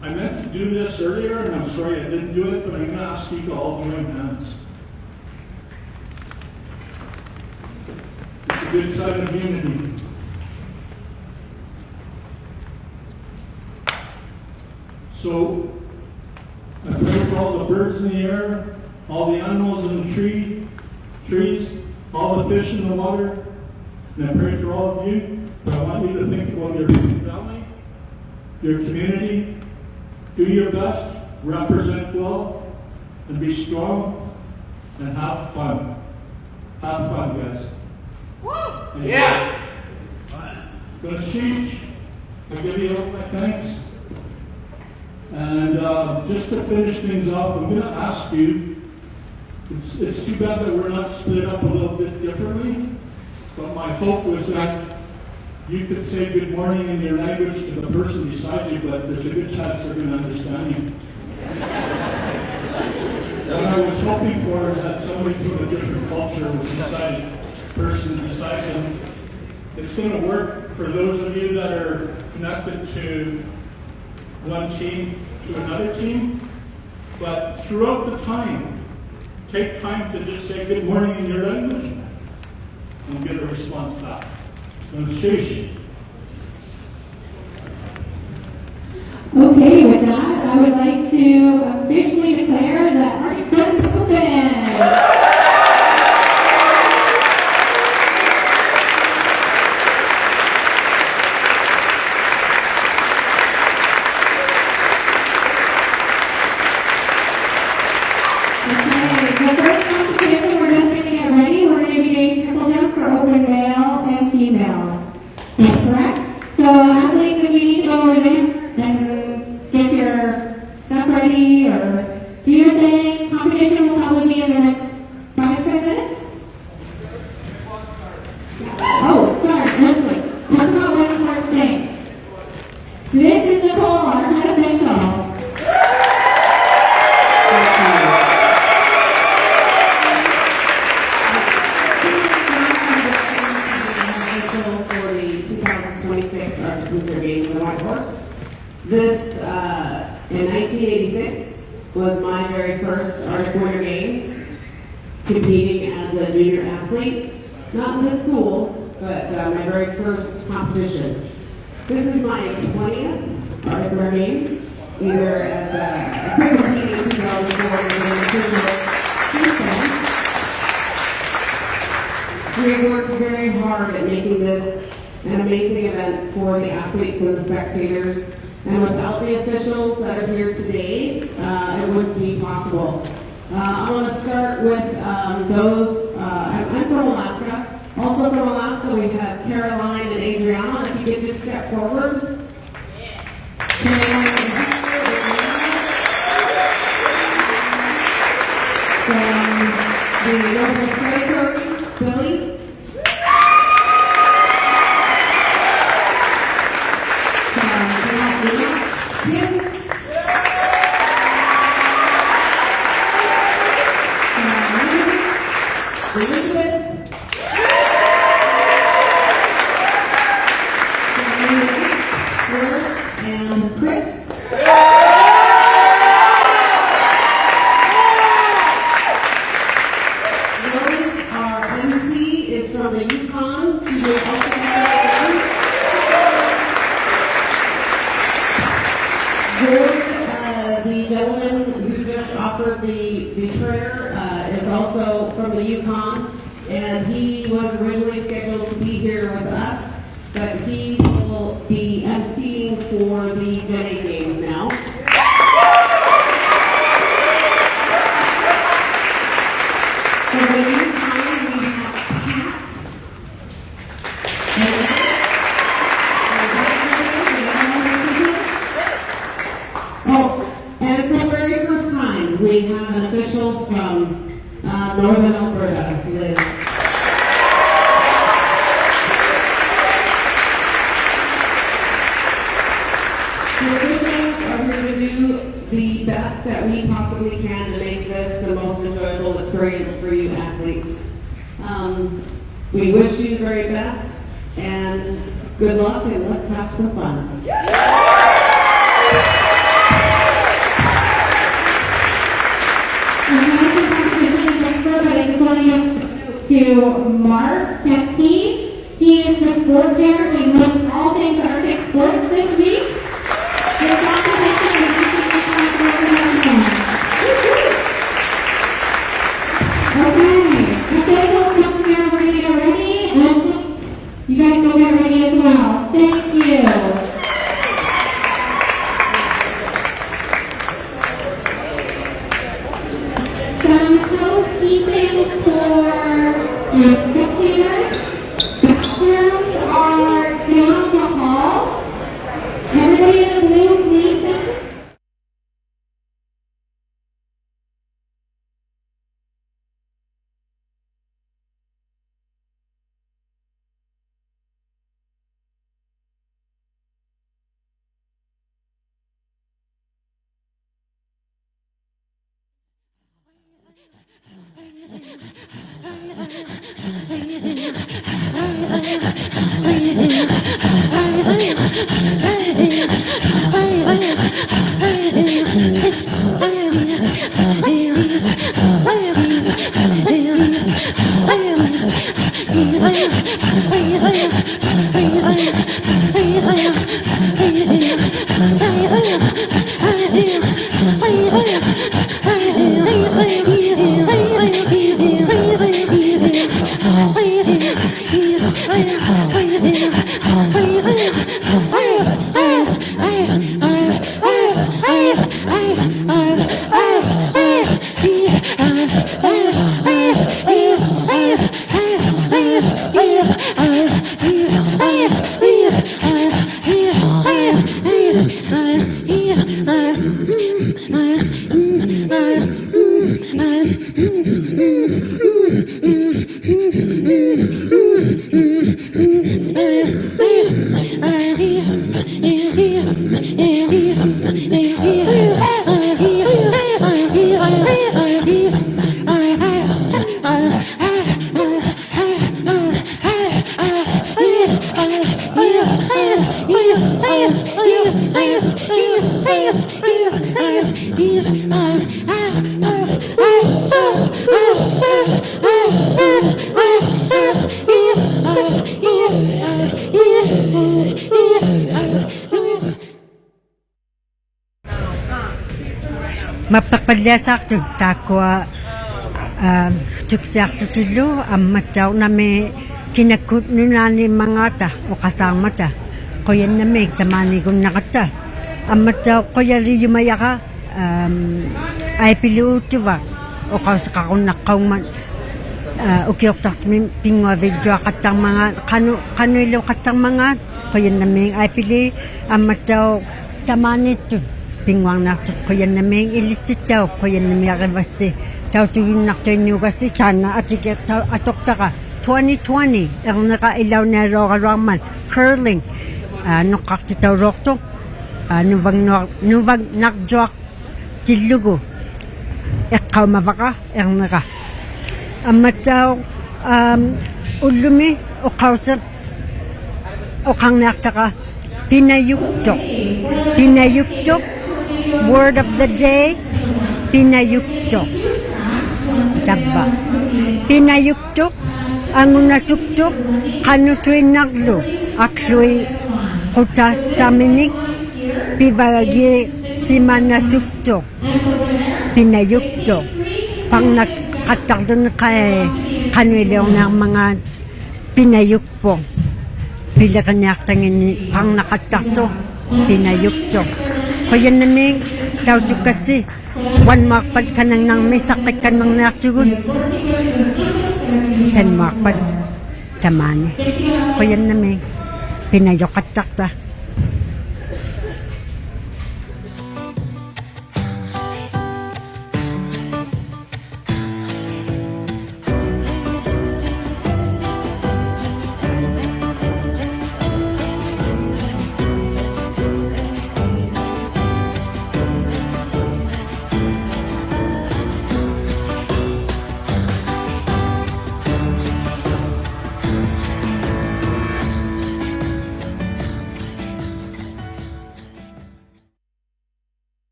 I meant to do this earlier, and I'm sorry I didn't do it, but I'm gonna ask you to all join hands. It's a good sign of unity. So, I pray for all the birds in the air, all the animals in the tree, trees, all the fish in the water, and I pray for all of you. But I want you to think about your family, your community. Do your best, represent well, and be strong, and have fun. Have fun, guys. And Yeah. Baksheesh, I give you all my thanks. And uh, just to finish things off, I'm gonna ask you, it's, it's too bad that we're not split up a little bit differently, but my hope was that you could say good morning in your language to the person beside you, but there's a good chance they're gonna understand you. What I was hoping for is that somebody from a different culture was beside, person beside them. It's gonna work for those of you that are connected to one team to another team, but throughout the time, take time to just say good morning in your language and get a response back. Baksheesh. Okay, with that, I would like to officially declare that Arctic Sports is open. Okay, the first competition, we're just gonna get ready. We're gonna be doing triple jump for open male and female. That's correct. So athletes, if you need to go over there and get your stuff ready or do your thing, competition will probably be in the next five, ten minutes. Oh, sorry, actually, I forgot one important thing. This is Nicole, our head official. Official for the two thousand twenty-six Arctic Winter Games in Whitehorse. This, uh, in nineteen eighty-six, was my very first Arctic Winter Games, competing as a junior athlete. Not in this school, but uh, my very first competition. This is my twentieth Arctic Winter Games, either as a competing in two thousand four as an official. Since then, we worked very hard at making this an amazing event for the athletes and the spectators. And without the officials that are here today, uh, it wouldn't be possible. Uh, I want to start with um, those, uh, I'm, I'm from Alaska. Also from Alaska, we have Caroline and Adriana. If you could just step forward. Caroline and Adriana. From the Northwest Territories, Billy. Elizabeth. And Chris. Rose, our M C, is from the Yukon. She will also be here. Gord, uh, the gentleman who just offered the, the prayer, uh, is also from the Yukon, and he was originally scheduled to be here with us. But he will be emceeing for the Dene Games now. For the new time, we have Pat We have an official from, uh, Northern Alberta, Liz. The officials are here to do the best that we possibly can to make this the most enjoyable experience for you athletes. Um, we wish you the very best, and good luck, and let's have some fun. And now the competition is over, but I just want to give to Mark Kepke. He is the sports chair. He's known all things Arctic sports this week. This competition is kicking off. Okay, officials, come here. We're gonna get ready, and you guys go get ready as well. Thank you. Some housekeeping for your spectators. Bathrooms are down the hall. Everybody in the blue, please. ᒪᑉᐱᖅᐸᓪᓕᐊᓵᖅᑐᑦ ᑖᒃᑯᐊ, ᐋ, ᑐᒃᓯᐊᖅᖢᑎᓪᓗ ᐊᒻᒪᑦᑕᐅᖅ ᓇᒥ ᑭᓇᒃᑯᑦ ᓄᓈᓃᒻᒪᖔᑕ ᐅᖃᓵᕐᒪᑕ. ᖁᔭᓐᓇᒦᒃ ᑕᒫᓃᒍᓐᓇᕋᑦᑕ. ᐊᒻᒪᑦᑕᐅᖅ ᖁᔭᓕᔪᒪᔭᕋ, ᐋᒻ, ᐊᐃᐱᓕ ᐆᑦᑐᕙ ᐅᖃᐅᓯᖃᕈᓐᓇᖅᑲᐅᖕᒪᑦ, ᐋ, ᐅᑭᐅᖅᑕᖅᑐᒥ ᐱᙳᐊᕕᒡᔪᐊᖃᑦᑕᕐᒪᖔᑦ, ᖃᓄ-, ᖃᓄᐃᓕᐅᖃᑦᑕᕐᒪᖔᑦ, ᖁᔭᓐᓇᒦᒃ ᐊᐃᐱᓕ, ᐊᒻᒪᑦᑕᐅᖅ ᑕᒫᓃᑦᑐᑦ ᐱᙳᐊᕐᓂᐊᖅᑐᑦ ᖁᔭᓐᓇᒦᒃ, ᐃᓕᑦᓯᑦᑕᐅᖅ ᖁᔭᓐᓇᒦᒃ ᐊᕆᕙᔅᓯ ᑕᐅᑐᔪᓐᓇᖅᑐᐃᓐᓅᒐᔅᓯ ᑖᓐᓇ ᐊᑎᒋ ᑕ-, ᐊᑐᖅᑕᕋ twenty twenty ᐃᕐᓂᕋ ᐃᓚᐅᓂᐊᓚᐅᕋᓗᐊᕐᒪᑦ curling, ᐋ, ᓄᖅᑲᖅᑎᑕᐅᓚᐅᖅᑐᖅ, ᐋ, ᓄᕙᖕᓄᐊᖅ-, ᓄᕙᖕᓇᕐᔪᐊᖅᑎᓪᓗᒍ ᐃᖅᑲᐅᒪᕙᕋ ᐃᕐᓂᕋ. ᐊᒻᒪᑦᑕᐅᖅ, ᐋᒻ, ᐅᓪᓗᒥ ᐅᖃᐅᓯᖅ ᐅᖃᕐᓂᐊᖅᑕᕋ ᐱᓇᔪᒃᑐᖅ. ᐱᓇᔪᒃᑐᖅ. Word of the day, ᐱᓇᔪᒃᑐᖅ. ᑕᕝᕙ. ᐱᓇᔪᒃᑐᖅ, ᐊᖑᓇᓱᒃᑐᖅ, ᖃᓄᑐᐃᓐᓇᕐᓗ ᐊᒃᖢᐃᑦ ᖁᑕᓴᒥᓂᒃ ᐱᕙᒌᓯᒪᓇᓱᒃᑐᖅ. ᐱᓇᔪᒃᑐᖅ. ᐸᕐᓇᖃᑦᑕᕐᓗᓂ ᖃᐃ ᖃᓄᐃᓕᐅᕐᓂᐊᕐᒪᖔᑦ ᐱᓇᔪᒃᐳᖅ. ᐱᓕᕆᓂᐊᖅᑕᖏᓐᓂᒃ ᐸᕐᓇᖃᑦᑕᖅᑐᖅ ᐱᓇᔪᒃᑐᖅ. ᖁᔭᓐᓇᒦᒃ ᑕᐅᑐᒃᑲᔅᓯ. One-ᒧᐊᖅᐸᑦ ᑲᓇᖕᓇᕐᒥ ᓴᖅᑭᒃᑲᓐᓂᕐᓂᐊᖅᑐᒍᑦ. Ten-ᒧᐊᖅᐸᑦ ᑕᒫᓂ. ᖁᔭᓐᓇᒦᒃ. ᐱᓇᔪᖃᑦᑕᖅᑕ.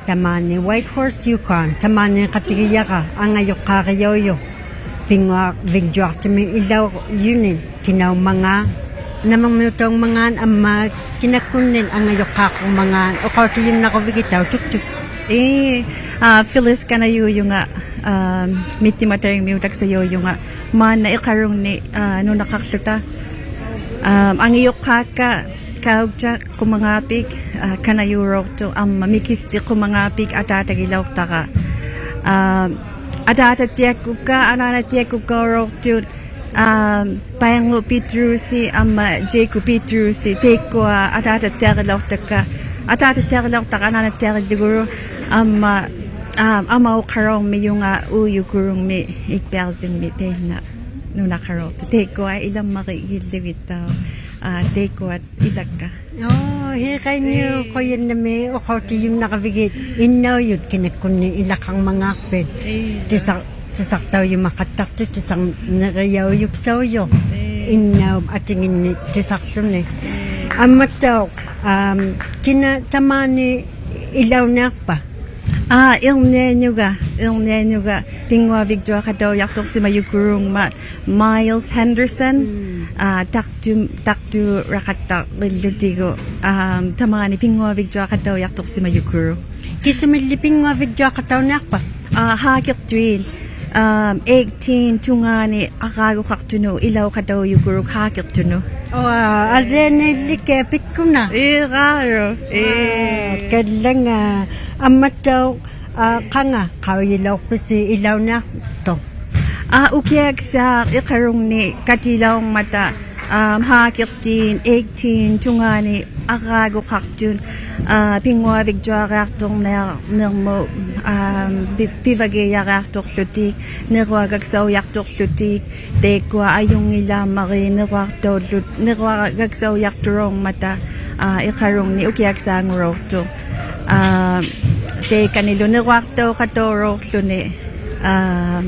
ᑕᒫᓂ Whitehorse, Yukon, ᑕᒫᓃᖃᑎᒋᔭᕋ ᐊᖓᔪᖅᑳᕆᔭᐅᔪᖅ ᐱᙳᐊᕕᒡᔪᐊᖅᑐᒥ ᐃᓚᐅᔪᓂᒃ, ᑭᓇᐅᒻᒪᖔᑦ, ᓇᒥᒥᐅᑕᐅᒻᒪᖔᑦ ᐊᒻᒪ ᑭᓇᒃᑯᓐᓂᒃ ᐊᖓᔪᖅᑳᖅᑯᒻᒪᖔᑦ ᐅᖃᐅᑎᔪᓐᓇᕈᕕᒋᑦ ᑕᐅᑐᒃᑐᒃ. ᐄ, ᐋ, Phyllis ᑲᓇᔫᔪᖓ, ᐋ, ᒥᑦᑎᒪᑕᓕᖕᒥᐅᑕᒃᓴᔭᐅᔪᖓ ᒫᓐᓇ ᐃᖃᓗᖕᓂ, ᐋ, ᓄᓇᖃᖅᖢᑕ. ᐋ, ᐊᖓᔪᖅᑳᒃᑲ ᑲᐅᒃᑕ ᖁᒪᖔᐱᒃ, ᐋ, ᑲᓇᔫᓚᐅᖅᑐᖅ ᐊᒻᒪ ᒥᑭᔅᑎ ᖁᒪᖔᐱᒃ ᐊᑖᑕᒋᓚᐅᖅᑕᕋ. ᐋ, ᐊᑖᑕᑦᑎᐊᒃᑯᒃᑲ, ᐊᓈᓇᑦᑎᐊᒃᑯᒃᑲᐅᓚᐅᖅᑐᑦ, ᐋ, ᐸᐃᖑ ᐱᑕᕋᔅᓯ ᐊᒻᒪ ᔮᑯᑉ ᐱᑕᕋᔅᓯ, ᑕᐃᒃᑯᐊ ᐊᑖᑕᑦᑎᐊᕆᓚᐅᖅᑕᒃᑲ, ᐊᑖᑕᑦᑎᐊᕆᓚᐅᖅᑕᕋ ᐊᓈᓇᑦᑎᐊᕆᓪᓗᒍᓗ, ᐊᒻᒪ, ᐋ, ᐊᒪᐅᖃᓚᐅᕐᒥᔪᖓ ᐆᔪᒃᑯᓗᖕᒥ ᐃᒃᐱᐊᕐᔪᖕᒥ ᑕᐃᓐᓇ ᓄᓇᖃᓚᐅᖅᑐᖅ. ᑕᐃᒃᑯᐊ ᐃᓚᒻᒪᕆᒋᓪᓗᒋᑦᑕᐅᖅ, ᐋ, ᑕᐃᒃᑯᐊᑦ ᐃᓚᒃᑲ. ᐆ, ᕼᐃᒃᑲᐃᓐᓂᐅᑉ, ᐄ, ᖁᔭᓐᓇᒦᒃ ᐅᖃᐅᑎᔪᓐᓇᕋᕕᒋᑦ ᐃᓐᓇᐅᔪᑦ ᑭᓇᒃᑯᓐᓂᒃ ᐃᓚᖃᕐᒪᖔᖅᐱᑦ. ᐄ. ᑐᓴᖅ-, ᑐᓴᖅᑕᐅᔪᒪᖃᑦᑕᖅᑐᑦ, ᑐᓴᕐᓂᕆᔭᐅᔪᒃᓴᐅᔪᖅ. ᐄ. ᐃᓐᓇᐅᑉ ᐊᑎᖏᓐᓂᒃ ᑐᓴᕐᓗᓂ. ᐄ. ᐊᒻᒪᑦᑕᐅᖅ, ᐋᒻ, ᑭᓇ ᑕᒫᓂ ᐃᓚᐅᓂᐊᖅᐸ? ᐋ, ᐃᕐᓂᐊᖅᓄᒐ, ᐃᕐᓂᐊᖅᓄᒐ ᐱᙳᐊᕕᒡᔪᐊᖃᑕᐅᔭᖅᑐᖅᓯᒪᔪᒃᑯᓘᖕᒪᑦ Miles Henderson, ᒻᒻ. ᐋ, ᑕᖅᑐ-, ᑕᖅᑐᕋᖃᑦᑕᕆᓪᓗᑎᒍ, ᐋ, ᑕᒫᓂ ᐱᙳᐊᕕᒡᔪᐊᖃᑕᐅᔭᖅᑐᖅᓯᒪᔪᒃᑯᓗᒃ. ᑭᓱᒥᓪᓕ ᐱᙳᐊᕕᒡᔪᐊᖃᑕᐅᓂᐊᖅᐸ? ᐋ, ᕼᐋᑭᖅᑐᐃᑦ, ᐋ, eighteen ᑐᖓᓂ ᐊᕐᕌᒍᖃᖅᑐᓄᑦ ᐃᓚᐅᖃᑕᐅᔪᒃᑯᓗᒃ ᕼᐋᑭᖅᑐᓄᑦ. ᐆ, ᐋ, ᐊᓕᐊᓇᐃᓪᓕᑭᐊᖅ ᐱᒃᑯᓇ. ᐄ, ᕌᓗᒃ. ᐄ. ᐋ, ᑲᓪᓚᖓ. ᐊᒻᒪᑦᑕᐅᖅ, ᐋ, ᖃᖓ, ᖃᐅᔨᓚᐅᖅᐱᓯ ᐃᓚᐅᓂᐊᖅᑐᖅ? ᐋ, ᐅᑭᐊᒃᓵᖅ ᐃᖃᓗᖕᓂ ᑲᑎᓚᐅᕐᒪᑕ, ᐋ, ᕼᐋᑭᖅᑏᑦ eighteen ᑐᖓᓂ ᐊᕐᕌᒍᖃᖅᑐᑦ, ᐋ, ᐱᙳᐊᕕᒡᔪᐊᕆᐊᖅᑐᕐᓂᐊᕐ-, ᓂᕐᒧᑦ, ᐋ, ᐱ-, ᐱᕙᒌᔭᕆᐊᖅᑐᖅᖢᑎᒃ, ᓂᕈᐊᒐᒃᓴᐅᔭᖅᑐᖅᖢᑎᒃ, ᑕᐃᒃᑯᐊ ᐊᔪᙱᓚᒻᒪᕇᑦ ᓂᕈᐊᖅᑐᓪᓗ-, ᓂᕈᐊᒐᒃᓴᐅᔭᖅᑐᓚᐅᕐᒪᑕ, ᐋ, ᐃᖃᓗᖕᓂ ᐅᑭᐊᒃᓵᖑᓚᐅᖅᑐᖅ. ᐋ, ᑕᐃᑲᓂᓗ ᓂᕈᐊᖅᑕᐅᖃᑕᐅᓚᐅᖅᖢᓂ, ᐋ,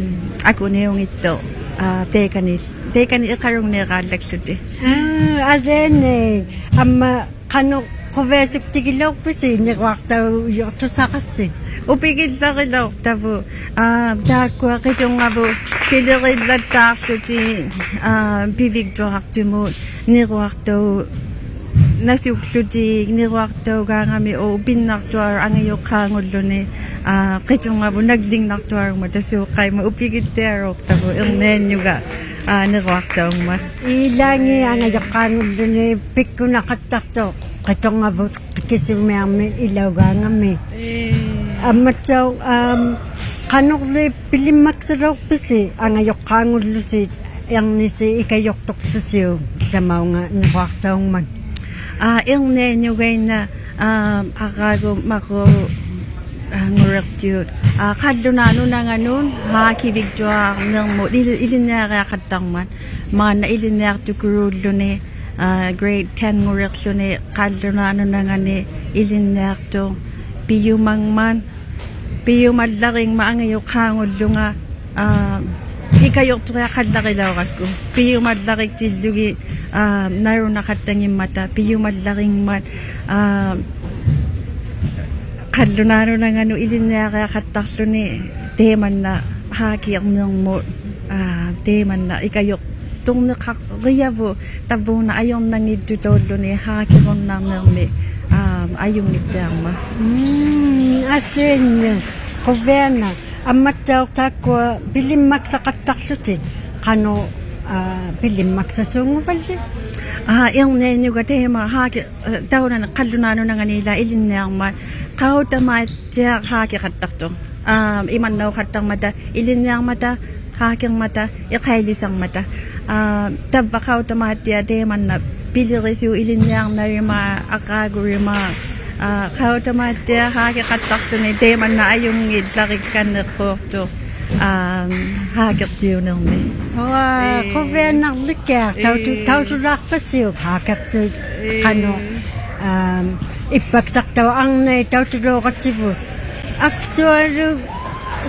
ᐊᑯᓂᐅᙱᑦᑐᖅ, ᐋ, ᑕᐃᑲᓂ, ᑕᐃᑲᓂ ᐃᖃᓗᖕᓂᕌᓪᓚᒃᖢᑎᒃ. ᐋ, ᐊᓕᐊᓇᐃ, ᐊᒻᒪ ᖃᓄᖅ ᖁᕕᐊᓱᒃᑎᒋᓚᐅᖅᐱᓯ ᓂᕈᐊᖅᑕᐅᔪᖅ ᑐᓴᕋᔅᓯ? ᐅᐱᒋᓪᓚᕆᓚᐅᖅᑕᕗᑦ, ᐋ, ᑖᒃᑯᐊ ᕿᑐᕐᖓᕗᑦ ᐱᓕᕆᓪᓚᑦᑖᖅᖢᑎᒃ, ᐋ, ᐱᕕᒡᔪᐊᖅᑐᒧᑦ, ᓂᕈᐊᖅᑕᐅᓇᓱᒃᖢᑎᒃ, ᓂᕈᐊᖅᑕᐅᒐᖓᒥ ᐆ ᐱᓐᓇᖅᑐᐊᓗᒃ ᐊᖓᔪᖅᑳᖑᓪᓗᓂ, ᐋ, ᕿᑐᕐᖓᕗᑦ ᓇᒡᓕᖕᓇᖅᑐᐊᓘᖕᒪᑕ ᓲᖃᐃᒻᒪᑦ ᐅᐱᒋᑦᑎᐊᓚᐅᖅᑕᕗᑦ ᐃᕐᓂᐊᖅᓄᒐ, ᐋ, ᓂᕈᐊᖅᑕᐅᖕᒪᑦ. ᐃᓚᖏᑦ ᐊᖓᔪᖅᑳᖑᓪᓗᓂ ᐱᒃᑯᓇᖃᑦᑕᖅᑐᖅ ᕿᑐᕐᖓᕗᑦ ᑭᓱᒥᐊᕐᒥ ᐃᓚᐅᒑᖓᒥ. ᐄ. ᐊᒻᒪᑦᑕᐅᖅ, ᐋᒻ, ᖃᓄᕐᓕ ᐱᓕᒻᒪᒃᓴᓚᐅᖅᐱᓯ ᐊᖓᔪᖅᑳᖑᓪᓗᓯ ᐃᕐᓂᓯ ᐃᑲᔪᖅᑐᖅᖢᓯᐅᒃ ᑕᒪᐅᖓ ᓂᕈᐊᖅᑕᐅᖕᒪᑦ? ᐋ, ᐃᕐᓂᐊᖅᓄᒐᐃᓐᓇ, ᐋ, ᐊᕐᕌᒍᒪᕈ-, ᐋ, ᖑᓕᖅᑎᐅᑦ, ᐋ, ᖃᓪᓗᓈᑦ ᓄᓇᖓᓄᑦ ᕼᐋᑭᕕᒡᔪᐊᕐᓂᕐᒧᑦ ᐃᓕ-, ᐃᓕᓐᓂᐊᕆᐊᖃᑦᑕᕐᒪᑦ. ᒫᓐᓇ ᐃᓕᓐᓂᐊᖅᑐᒃᑯᓘᓪᓗᓂ, ᐋ, grade ten-ᖑᓕᖅᖢᓂ ᖃᓪᓗᓈᑦ ᓄᓇᖓᓂ ᐃᓕᓐᓂᐊᖅᑐᖅ ᐱᔪᒪᖕᒪᑦ, ᐱᔪᒪᓪᓚᕆᖕᒪᑦ ᐊᖓᔪᖅᑳᖑᓪᓗᖓ, ᐋ, ᐃᑲᔪᖅᑐᕆᐊᖃᓪᓚᕆᓚᐅᕋᒃᑯ. ᐱᔪᒪᓪᓚᕆᒃᑎᓪᓗᒋᑦ, ᐋ, ᓇᓗᓇᖃᑦᑕᙱᒻᒪᑕ, ᐱᔪᒪᓪᓚᕆᖕᒪᑦ, ᐋ, ᖃᓪᓗᓈᑦ ᓄᓇᖓᓄᑦ ᐃᓕᓐᓂᐊᕆᐊᖃᑦᑕᖅᖢᓂ ᑕᐃᒪᓐᓇ ᕼᐋᑭᕐᓂᕐᒧᑦ, ᐋ, ᑕᐃᒪᓐᓇ ᐃᑲᔪᖅ- ᑐᕐᓂᖃᕆᔭᕗᑦ ᑕᕝᕘᓇ ᐊᔪᕐᓇᙱᑦᑐᑕᐅᓪᓗᓂ ᕼᐋᑭᕈᓐᓇᕐᓂᕐᒥ, ᐋ, ᐊᔪᙱᑦᑎᐊᕐᒪᑦ. ᒻᒻ, ᐊᓱᐃᓐᓇ, ᖁᕕᐊᓇ, ᐊᒻᒪᑦᑕᐅᖅ ᑖᒃᑯᐊ ᐱᓕᒻᒪᒃᓴᖃᑦᑕᖅᖢᑎᒃ, ᖃᓄᖅ, ᐋ, ᐱᓕᒻᒪᒃᓴᓲᖑᕙᓪᓕ? ᐋ, ᐃᕐᓂᐊᖅᓄᒐ ᑕᐃᒪ ᕼᐋᑭ-, ᐋ, ᑕᐅᓇᓂ ᖃᓪᓗᓈᑦ ᓄᓇᖓᓃᓛᒃ ᐃᓕᓐᓂᐊᕐᒪᑦ, ᖃᐅᑕᒫᑦᑎᐊᖅ ᕼᐋᑭᖃᑦᑕᖅᑐᖅ. ᐋ, ᐃᒪᓐᓇᐅᖃᑦᑕᕐᒪᑕ ᐃᓕᓐᓂᐊᕐᒪᑕ, ᕼᐋᑭᕐᒪᑕ, ᐃᖃᐃᓕᓴᕐᒪᑕ. ᐋ, ᑕᕝᕙ ᖃᐅᑕᒫᑦᑎᐊᖅ ᑕᐃᒪᓐᓇ ᐱᓕᕆᓲᑦ ᐃᓕᓐᓂᐊᕐᓇᕆᒪ, ᐊᕐᕌᒍᕆᒪ. ᐋ, ᖃᐅᑕᒫᑦᑎᐊᖅ ᕼᐋᑭᖃᑦᑕᖅᖢᓂ ᑕᐃᒪᓐᓇ ᐊᔪᙱᓪᓚᕆᒃᑲᓐᓂᖅᑰᖅᑐᖅ, ᐋ, ᕼᐋᑭᖅᑎᐅᓂᕐᒥ. ᐅᐊ, ᐄ. ᖁᕕᐊᓇᕐᓕᑭᐊᖅ, ᑕᐅᑐ-, ᐄ. ᑕᐅᑐᓛᖅᐸᔅᓯᐅᒃ ᕼᐋᑭᖅᑐᑦ ᐄ. ᖃᓄᖅ, ᐋ, ᐃᑉᐸᒃᓴᖅᑕᐅᖅ ᐊᕐᓇᐃᑦ ᑕᐅᑐᓚᐅᕋᑦᑎᕗᑦ. ᐊᒃᓱᐊᓗᒃ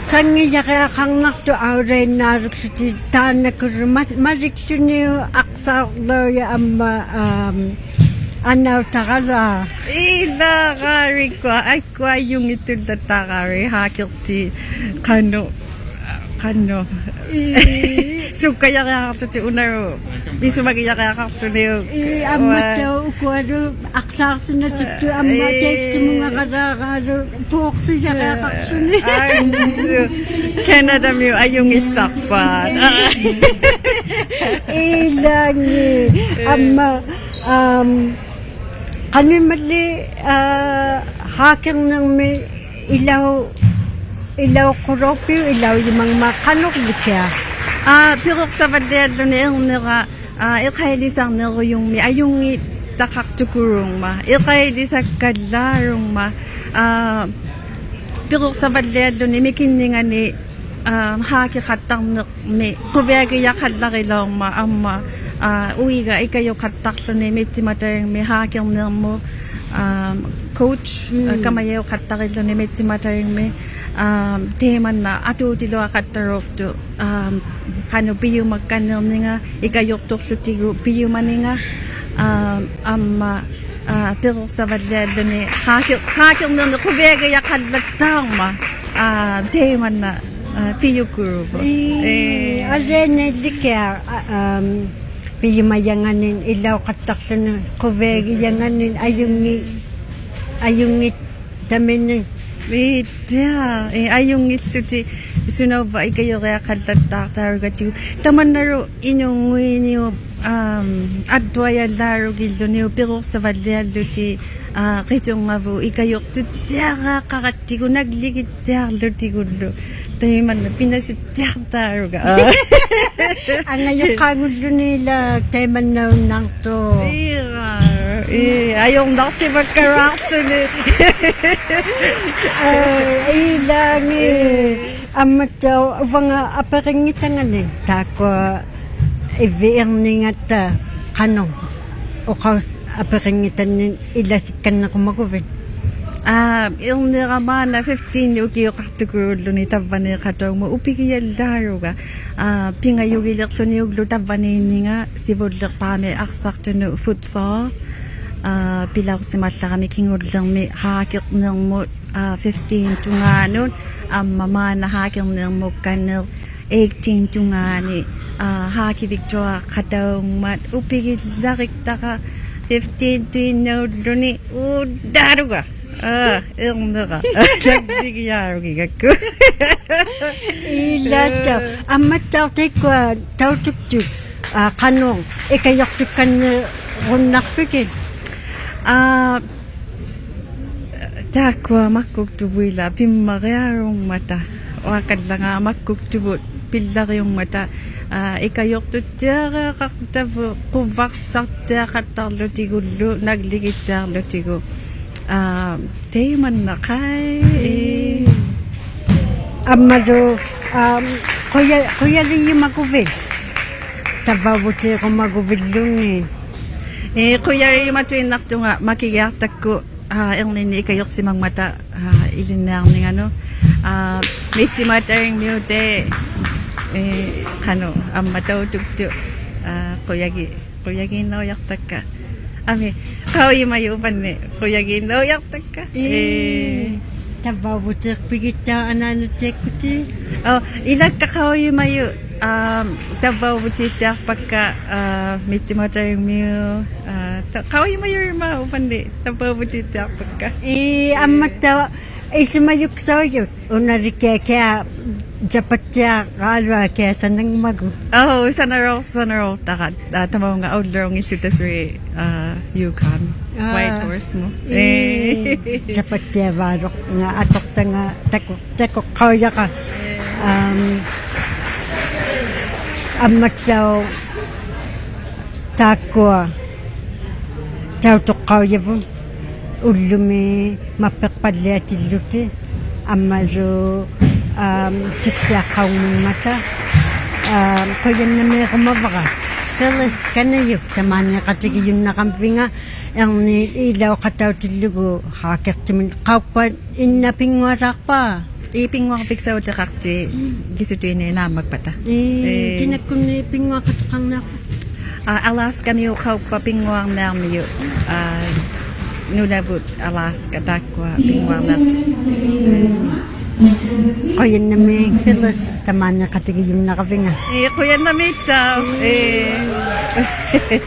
ᓴᙱᔭᕆᐊᖃᕐᓇᖅᑐᖅ ᐊᐅᓚᐃᓐᓈᓗᒃᖢᑎᒃ ᑖᓐᓇᑯᓗᒃ ᒪ-, ᒪᓕᒃᖢᓂᐅᒃ ᐊᖅᓴᕐᓚᐅᔭᖅ ᐊᒻᒪ, ᐋᒻ, ᐊᓇᐅᑕᕋᓛᒃ. ᐃᓛᒃ ᖃᕆᒃᑯᐊ, ᐊᐃᒃᑯᐊ ᐊᔪᙱᑦᑐᓪᓚᑦᑖᖃᕆ, ᕼᐋᑭᖅᑎ, ᖃᓄᖅ, ᖃᓄᖅ. ᐄ. ᓱᒃᑲᔭᕆᐊᖃᖅᖢᑎᒃ ᐅᓇᕗᑦ, ᐱᓱᒪᒋᔭᕆᐊᖃᖅᖢᓂ. ᐄ, ᐊᒻᒪᑦᑕᐅᖅ ᐅᑯᐊᓗ ᐊᖅᓴᖅᓯᓇᓱᑦᑐᖅ ᐊᒻᒪ ᐄ. ᑕᐃᒃᓱᒧᖓᕋᓛᒑᓗ ᐴᖅᓯᔭᕆᐊᖃᖅᖢᓂ. ᐊᐃ, ᓱ. ᑲᓇᑕᒥᐅᑦ ᐊᔪᙱᓪᓚᖅᐸᑦ. ᐃᓛᖏ. ᐄ. ᐊᒻᒪ, ᐊᒻ, ᖃᓄᐃᒻᒪᓪᓕ, ᐋ, ᕼᐋᑭᕐᓂᕐᒥ ᐃᓚᐅ-, ᐃᓚᐅᖁᓚᐅᖅᐱᐅᒃ ᐃᓚᐅᔪᒪᖕᒪᑦ ᖃᓄᕐᓕᑭᐊᖅ? ᐋ, ᐱᕈᖅᓴᕙᓪᓕᐊᓪᓗᓂ ᐃᕐᓂᕋ, ᐋ, ᐃᖃᐃᓕᓴᕐᓂᕈᔪᖕᒥ ᐊᔪᙱᑕᖃᖅᑐᑯᓘᖕᒪᑦ. ᐃᖃᐃᓕᓴᒃᑲᓪᓚᓘᖕᒪᑦ. ᐋ, ᐱᕈᖅᓴᕙᓪᓕᐊᓪᓗᓂ ᒥᑭᓐᓂᖓᓂ, ᐋ, ᕼᐋᑭᖃᑦᑕᕐᓂᕐᒥ ᖁᕕᐊᒋᔭᖃᓪᓚᕆᓚᐅᕐᒪᑦ ᐊᒻᒪ, ᐋ, ᐅᐃᒐ ᐃᑲᔪᖃᑦᑕᕐᓗᓂ ᒥᑦᑎᒪᑕᓕᖕᒥ ᕼᐋᑭᕐᓂᕐᒧᑦ, ᐋ, coach, ᒻᒻ. ᐋ, ᑲᒪᔭᐅᖃᑦᑕᕆᓪᓗᓂ ᒥᑦᑎᒪᑕᓕᖕᒥ, ᐋ, ᑕᐃᒪᓐᓇ ᐊᑑᑎᓗᐊᖃᑦᑕᓚᐅᖅᑐᖅ, ᐋ, ᖃᓄᖅ ᐱᔪᒪᒃᑲᓐᓂᕐᓂᖓ, ᐃᑲᔪᖅᑐᖅᖢᑎᒍ ᐱᔪᒪᓂᖓ, ᐋ, ᐊᒻᒪ, ᐋ, ᐱᕈᖅᓴᕙᓪᓕᐊᓪᓗᓂ ᕼᐋᑭ-, ᕼᐋᑭᕐᓂᕐᓂᒃ ᖁᕕᐊᒋᔭᖃᓪᓚᑦᑖᕐᒪᑦ, ᐋ, ᑕᐃᒪᓐᓇ, ᐋ, ᐱᔪᑯᓗᕗᑦ. ᐄ, ᐄ. ᐊᓕᐊᓇᐃᓕᑭᐊᖅ, ᐋ, ᐊᒻ, ᐱᔪᒪᔭᖓᓂᒃ ᐃᓚᐅᖃᑦᑕᕐᓗᓂ ᖁᕕᐊᒋᔭᖓᓂᒃ ᐊᔪᙱ-, ᐊᔪᙱᑕᒥᓂᒃ. ᐄ, ᑕ, ᐄ, ᐊᔪᙱᖦᖢᑎᒃ ᓱᓇᐅᕝᕙ ᐃᑲᔪᕆᐊᖃᓪᓚᑦᑖᖅ ᑖᕆᒐᑎᒍ. ᑕᒪᓐᓇᓗ ᐃᓄᙳᐃᓂᐅᑉ, ᐊᒻ, ᐊᒃᑐᐊᔭᓪᓚᕈᒋᓪᓗᓂᐅᑉ ᐱᕈᖅᓴᕙᓪᓕᐊᓪᓗᑎᒃ, ᐋ, ᕿᑐᕐᖓᕗᑦ ᐃᑲᔪᖅᑐᑦᑎᐊᕆᐊᖃᕋᑦᑎᒍ, ᓇᒡᓕᒋᑦᑎᐊᕐᓗᑎᒍᓪᓗ. ᑕᐃᒪᓐᓇ ᐱᓇᓱᑦᑎᐊᖅᑖᕈᒐ. ᐋ. ᐊᖓᔪᖅᑳᖑᓪᓗᓂ ᐃᓛᒃ ᑕᐃᒪᓐᓇᐅᓐᓇᖅᑐᖅ. ᐄ, ᐄ, ᐊᔪᕐᓇᖅᓯᒪᒃᑲᓗᐊᖅᖢᓂ. ᐋ, ᐃᓛᖏ. ᐄ. ᐊᒻᒪᑦᑕᐅᖅ ᐅᕙᖓ ᐊᐱᕆᙱᑕᖓᓂᒃ ᑖᒃᑯᐊ ᐃᕝᕕᑦ ᐃᕐᓂᖓᑕ ᖃᓄᖅ ᐅᖃᐅᓯ-, ᐊᐱᕆᙱᑕᓐᓂᒃ ᐃᓚᓯᒃᑲᓐᓂᕈᒪᒍᕕᑦ? ᐋ, ᐃᕐᓂᕋ ᒫᓐᓇ fifteen ᐅᑭᐅᖃᖅᑐᑯᓘᓪᓗᓂ ᑕᕝᕙᓃᖃᑕᐅᖕᒧᑦ ᐅᐱᒋᔭᓪᓚᕈᒐ. ᐋ, ᐱᖓᔪᒋᓕᖅᖢᓂᐅᓪᓗ ᑕᕝᕙᓃᓐᓂᖓ ᓯᕗᓪᓕᖅᐹᒥ ᐊᖅᓴᖅᑐᓄᑦ futsal. ᐋ, ᐱᓚᐅᖅᓯᒪᓪᓚᕋᒥ ᑭᖑᓪᓕᕐᒥ ᕼᐋᑭᕐᓂᕐᒧᑦ, ᐋ, fifteen ᑐᖔᓄᑦ, ᐊᒻᒪ ᒫᓐᓇ ᕼᐋᑭᕐᓂᕐᒧᒃᑲᓐᓂᖅ eighteen ᑐᖔᓂ, ᐋ, ᕼᐋᑭᕕᒃᑐᐊᖃᑕᐅᖕᒪᑦ ᐅᐱᒋᓪᓚᕆᒃᑕᕋ fifteen ᑐᐃᓐᓇᐅᓪᓗᓂ ᐅᓪᓚᕈᒐ. ᐋ, ᐃᕐᓂᕋ. ᓴᙱᒋᔮᕈᒋᒐᒃᑯ. ᐃᓛᑦᑕᐅᖅ. ᐊᒻᒪᑦᑕᐅᖅ ᑕᐃᒃᑯᐊ ᑕᐅᑐᒃᑐᑦ, ᐋ, ᖃᓄᖅ ᐃᑲᔪᖅᑐᒃᑲᓐᓂᕈᓐᓇᖅᐱᒋᑦ? ᐋ, ᑖᒃᑯᐊ ᒪᒃᑯᒃᑐᕗᑦ ᐃᓛᒃ ᐱᒻᒪᕆᐊᓘᖕᒪᑕ. ᐅᐊᑲᓪᓚᖔ ᒪᒃᑯᒃᑐᕗᑦ ᐱᓪᓚᕆᐅᖕᒪᑕ, ᐋ, ᐃᑲᔪᖅᑐᑦᑎᐊᕆᐊᖃᖅᑕᕗᑦ ᖁᕝᕙᖅᓴᑦᑎᐊᖃᑦᑕᕐᓗᑎᒍᓪᓗ, ᓇᒡᓕᒋᑦᑎᐊᕐᓗᑎᒍ. ᐋ, ᑕᐃᒪᓐᓇᖃᐃ. ᐊᒻᒪᓗ, ᐋ, ᖁᔭ-, ᖁᔭᓕᔪᒪᒍᕕᑦ? ᑕᕝᕙᐅᕗᑏᕈᒪᒍᕕᓪᓘᓐᓃᑦ. ᐄ, ᖁᔭᓕᔪᒪᑐᐃᓐᓇᖅᑐᖓ ᒪᑭᒋᐊᖅᑕᒃᑯ, ᐋ, ᐃᕐᓂᓐᓂᒃ ᐃᑲᔪᖅᓯᒪᖕᒪᑕ, ᐋ, ᐃᓕᓐᓂᐊᕐᓂᖓᓄᑦ. ᐋ, ᒥᑦᑎᒪᑕᓕᖕᒥᐅᑕᐃᑦ, ᐄ, ᖃᓄᖅ ᐊᒻᒪ ᑕᐅᑐᒃᑐᑦ, ᐋ, ᖁᔭᒋ-, ᖁᔭᒌᓐᓇᐅᔭᖅᑕᒃᑲ. ᐊᒥ, ᖃᐅᔨᒪᔪᖅ ᐅᐸᓂ ᖁᔭᒌᓐᓇᐅᔭᖅᑕᒃᑲ. ᐄ, ᐄ. ᑕᕝᕙᐅᕗᑏᖅᐱᒋᑦᑕᐅᖅ ᐊᓈᓇᑦᑎᐊᒃᑯᑎᒃ? ᐆ, ᐃᓚᒃᑲ ᖃᐅᔨᒪᔪᑦ, ᐋ, ᑕᕝᕙᐅᕗᑏᑦᑎᐊᖅᐸᒃᑲ, ᐋ, ᒥᑦᑎᒪᑕᓕᖕᒥᐅᑦ, ᐋ, ᑕ-, ᖃᐅᔨᒪᔪᕆᒪ ᐅᐸᓂ ᑕᕝᕙᐅᕗᑏᑦᑎᐊᖅᐸᒃᑲ. ᐄ, ᐊᒻᒪᑦᑕᐅᖅ ᐃᓱᒪᔪᒃᓴᐅᔪᑦ, ᐅᓇᓕᑭᐊᖅ ᑭᐊ ᔭᐸᑦᑎᐊᕌᓗᐊᖅ ᑭᐊ ᓴᓇᖕᒪᒍ. ᐆ, ᓴᓇᕋᐅ-, ᓴᓇᕋᐅᖅᑕᕋ, ᐋ, ᑕᒪᐅᖓ ᐅᓪᓗᖏᓱᑕ ᓱᓕ, ᐋ, UConn, ᐋ. Whitehorse-ᒧᑦ. ᐄ, ᐄ. ᔭᐸᑦᑎᐊᕚᓗᖓ ᐊᑐᖅᑕᖓ ᑕᑯ-, ᑕᑯᖅᑲᐅᔭᕋ. ᐊᒻ, ᐊᒻᒪᑦᑕᐅᖅ ᑖᒃᑯᐊ ᑕᐅᑐᖅᑲᐅᔭᕗᑦ ᐅᓪᓗᒥ ᒪᒃᐱᖅᐸᓪᓕᐊᑎᓪᓗᑎᒃ, ᐊᒻᒪᓗ, ᐊᒻ, ᑐᒃᓯᐊᖅᑲᐅᖕᒥᖕᒪᑕ, ᐊᒻ, ᖁᔭᓐᓇᒦᕈᒪᕙᕋ. Phyllis ᑲᓇᔪᒃ, ᑕᒫᓃᖃᑎᒋᔪᓐᓇᕋᒻᕕᖓ, ᐃᕐᓂᒃ ᐃᓚᐅᖃᑕᐅᑎᓪᓗᒍ ᕼᐋᑭᖅᑐᒥᒃ. ᖃᐅᒃᐸ ᐃᓐᓇ ᐱᙳᐊᓛᖅᐸ? ᐄ, ᐱᙳᐊᕐᕕᒃᓴᐅᑎᖃᖅᑐᐃᑦ ᑭᓱᑐᐃᓐᓇᐃᑦ ᓈᒻᒪᒃᐸᑕ. ᐄ, ᐄ. ᑭᓇᒃᑯᓐᓂᒃ ᐱᙳᐊᖃᑎᖃᕐᓂᐊᖅᐸ? ᐋ, ᐊᓛᔅᑲᒥᐅᖃᐅᒃᐸ ᐱᙳᐊᕐᓂᐊᕐᒥᔪᑦ, ᐋ, ᓄᓇᕗᑦ ᐊᓛᔅᑲ ᑖᒃᑯᐊ ᐱᙳᐊᕐᓂᐊᖅᑐᑦ. ᖁᔭᓐᓇᒦᒃ Phyllis, ᑕᒫᓃᖃᑎᒋᔪᓐᓇᕋᕕᙵ. ᐄ, ᖁᔭᓐᓇᒦᑦᑕᐅᖅ. ᐄ.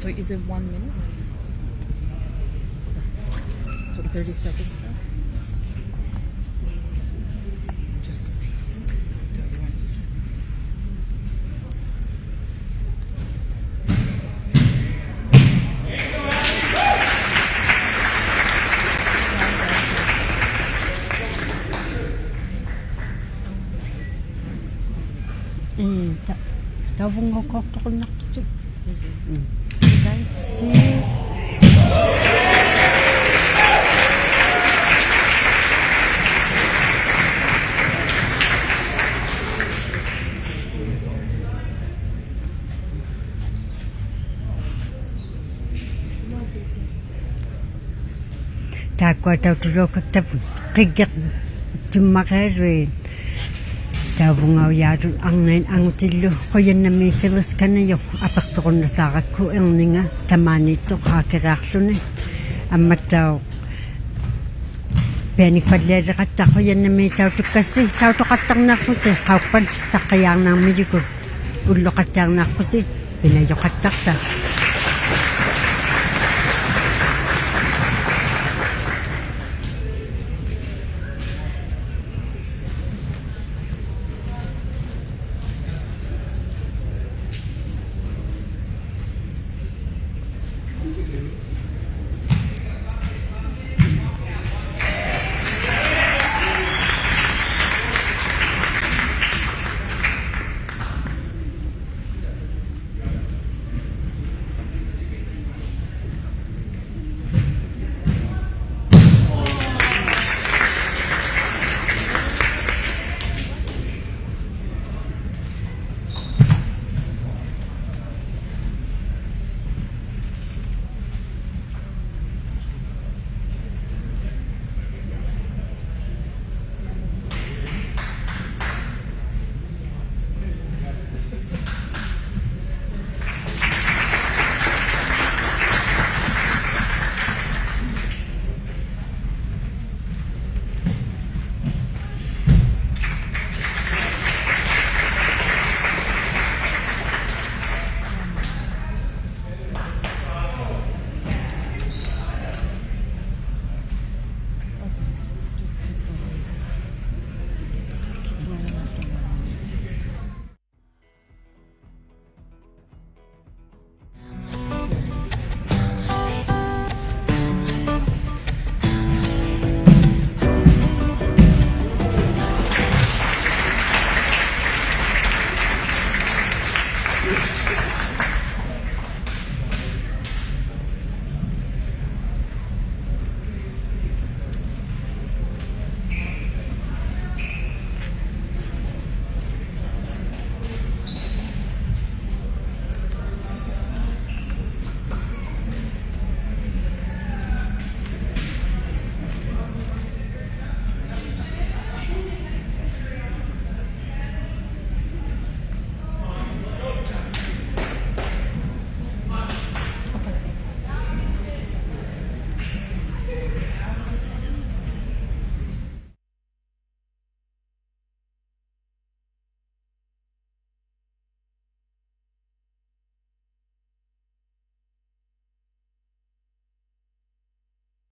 Is it one minute? So thirty seconds now? Just, don't you want just ᐄ, ᑕ-, ᑕᕗᙵᐅᖃᖅᑐᖁᓐᓇᖅᑐᖅ. ᒻᒻ. See you guys. See you. ᑖᒃᑯᐊ ᑕᐅᑐᓚᐅᑲᒃᑕᕗᑦ ᕿᒡᒋᖅᑐᒻᒪᕆᐊᓗᐃᑦ ᑕᕗᙵᐅᔮᓗᑦ ᐊᕐᓇᐃᑦ ᐊᖑᑎᓪᓗ. ᖁᔭᓐᓇᒦᒃ Phyllis Kanayoe ᐊᐱᖅᓱᕈᓐᓇᓵᕋᒃᑯ ᐃᕐᓂᖓ ᑕᒫᓃᑦᑐᖅ ᕼᐋᑭᕆᐊᖅᖢᓂ. ᐊᒻᒪᑦᑕᐅᖅ ᐱᐊᓂᒃᐸᓪᓕᐊᓕᕋᑦᑕ ᖁᔭᓐᓇᒦᒃ ᑕᐅᑐᒃᑲᔅᓯ, ᑕᐅᑐᖃᑦᑕᕐᓂᐊᖅᐳᓯ ᖃᐅᒃᐸᑦ ᓴᖅᑭᔮᕐᓂᐊᕐᒥᔪᒍᑦ, ᐅᓪᓗᖃᑦᑎᐊᕐᓂᐊᖅᐳᓯ ᐱᓇᔪᖃᑦᑕᖅᑕ.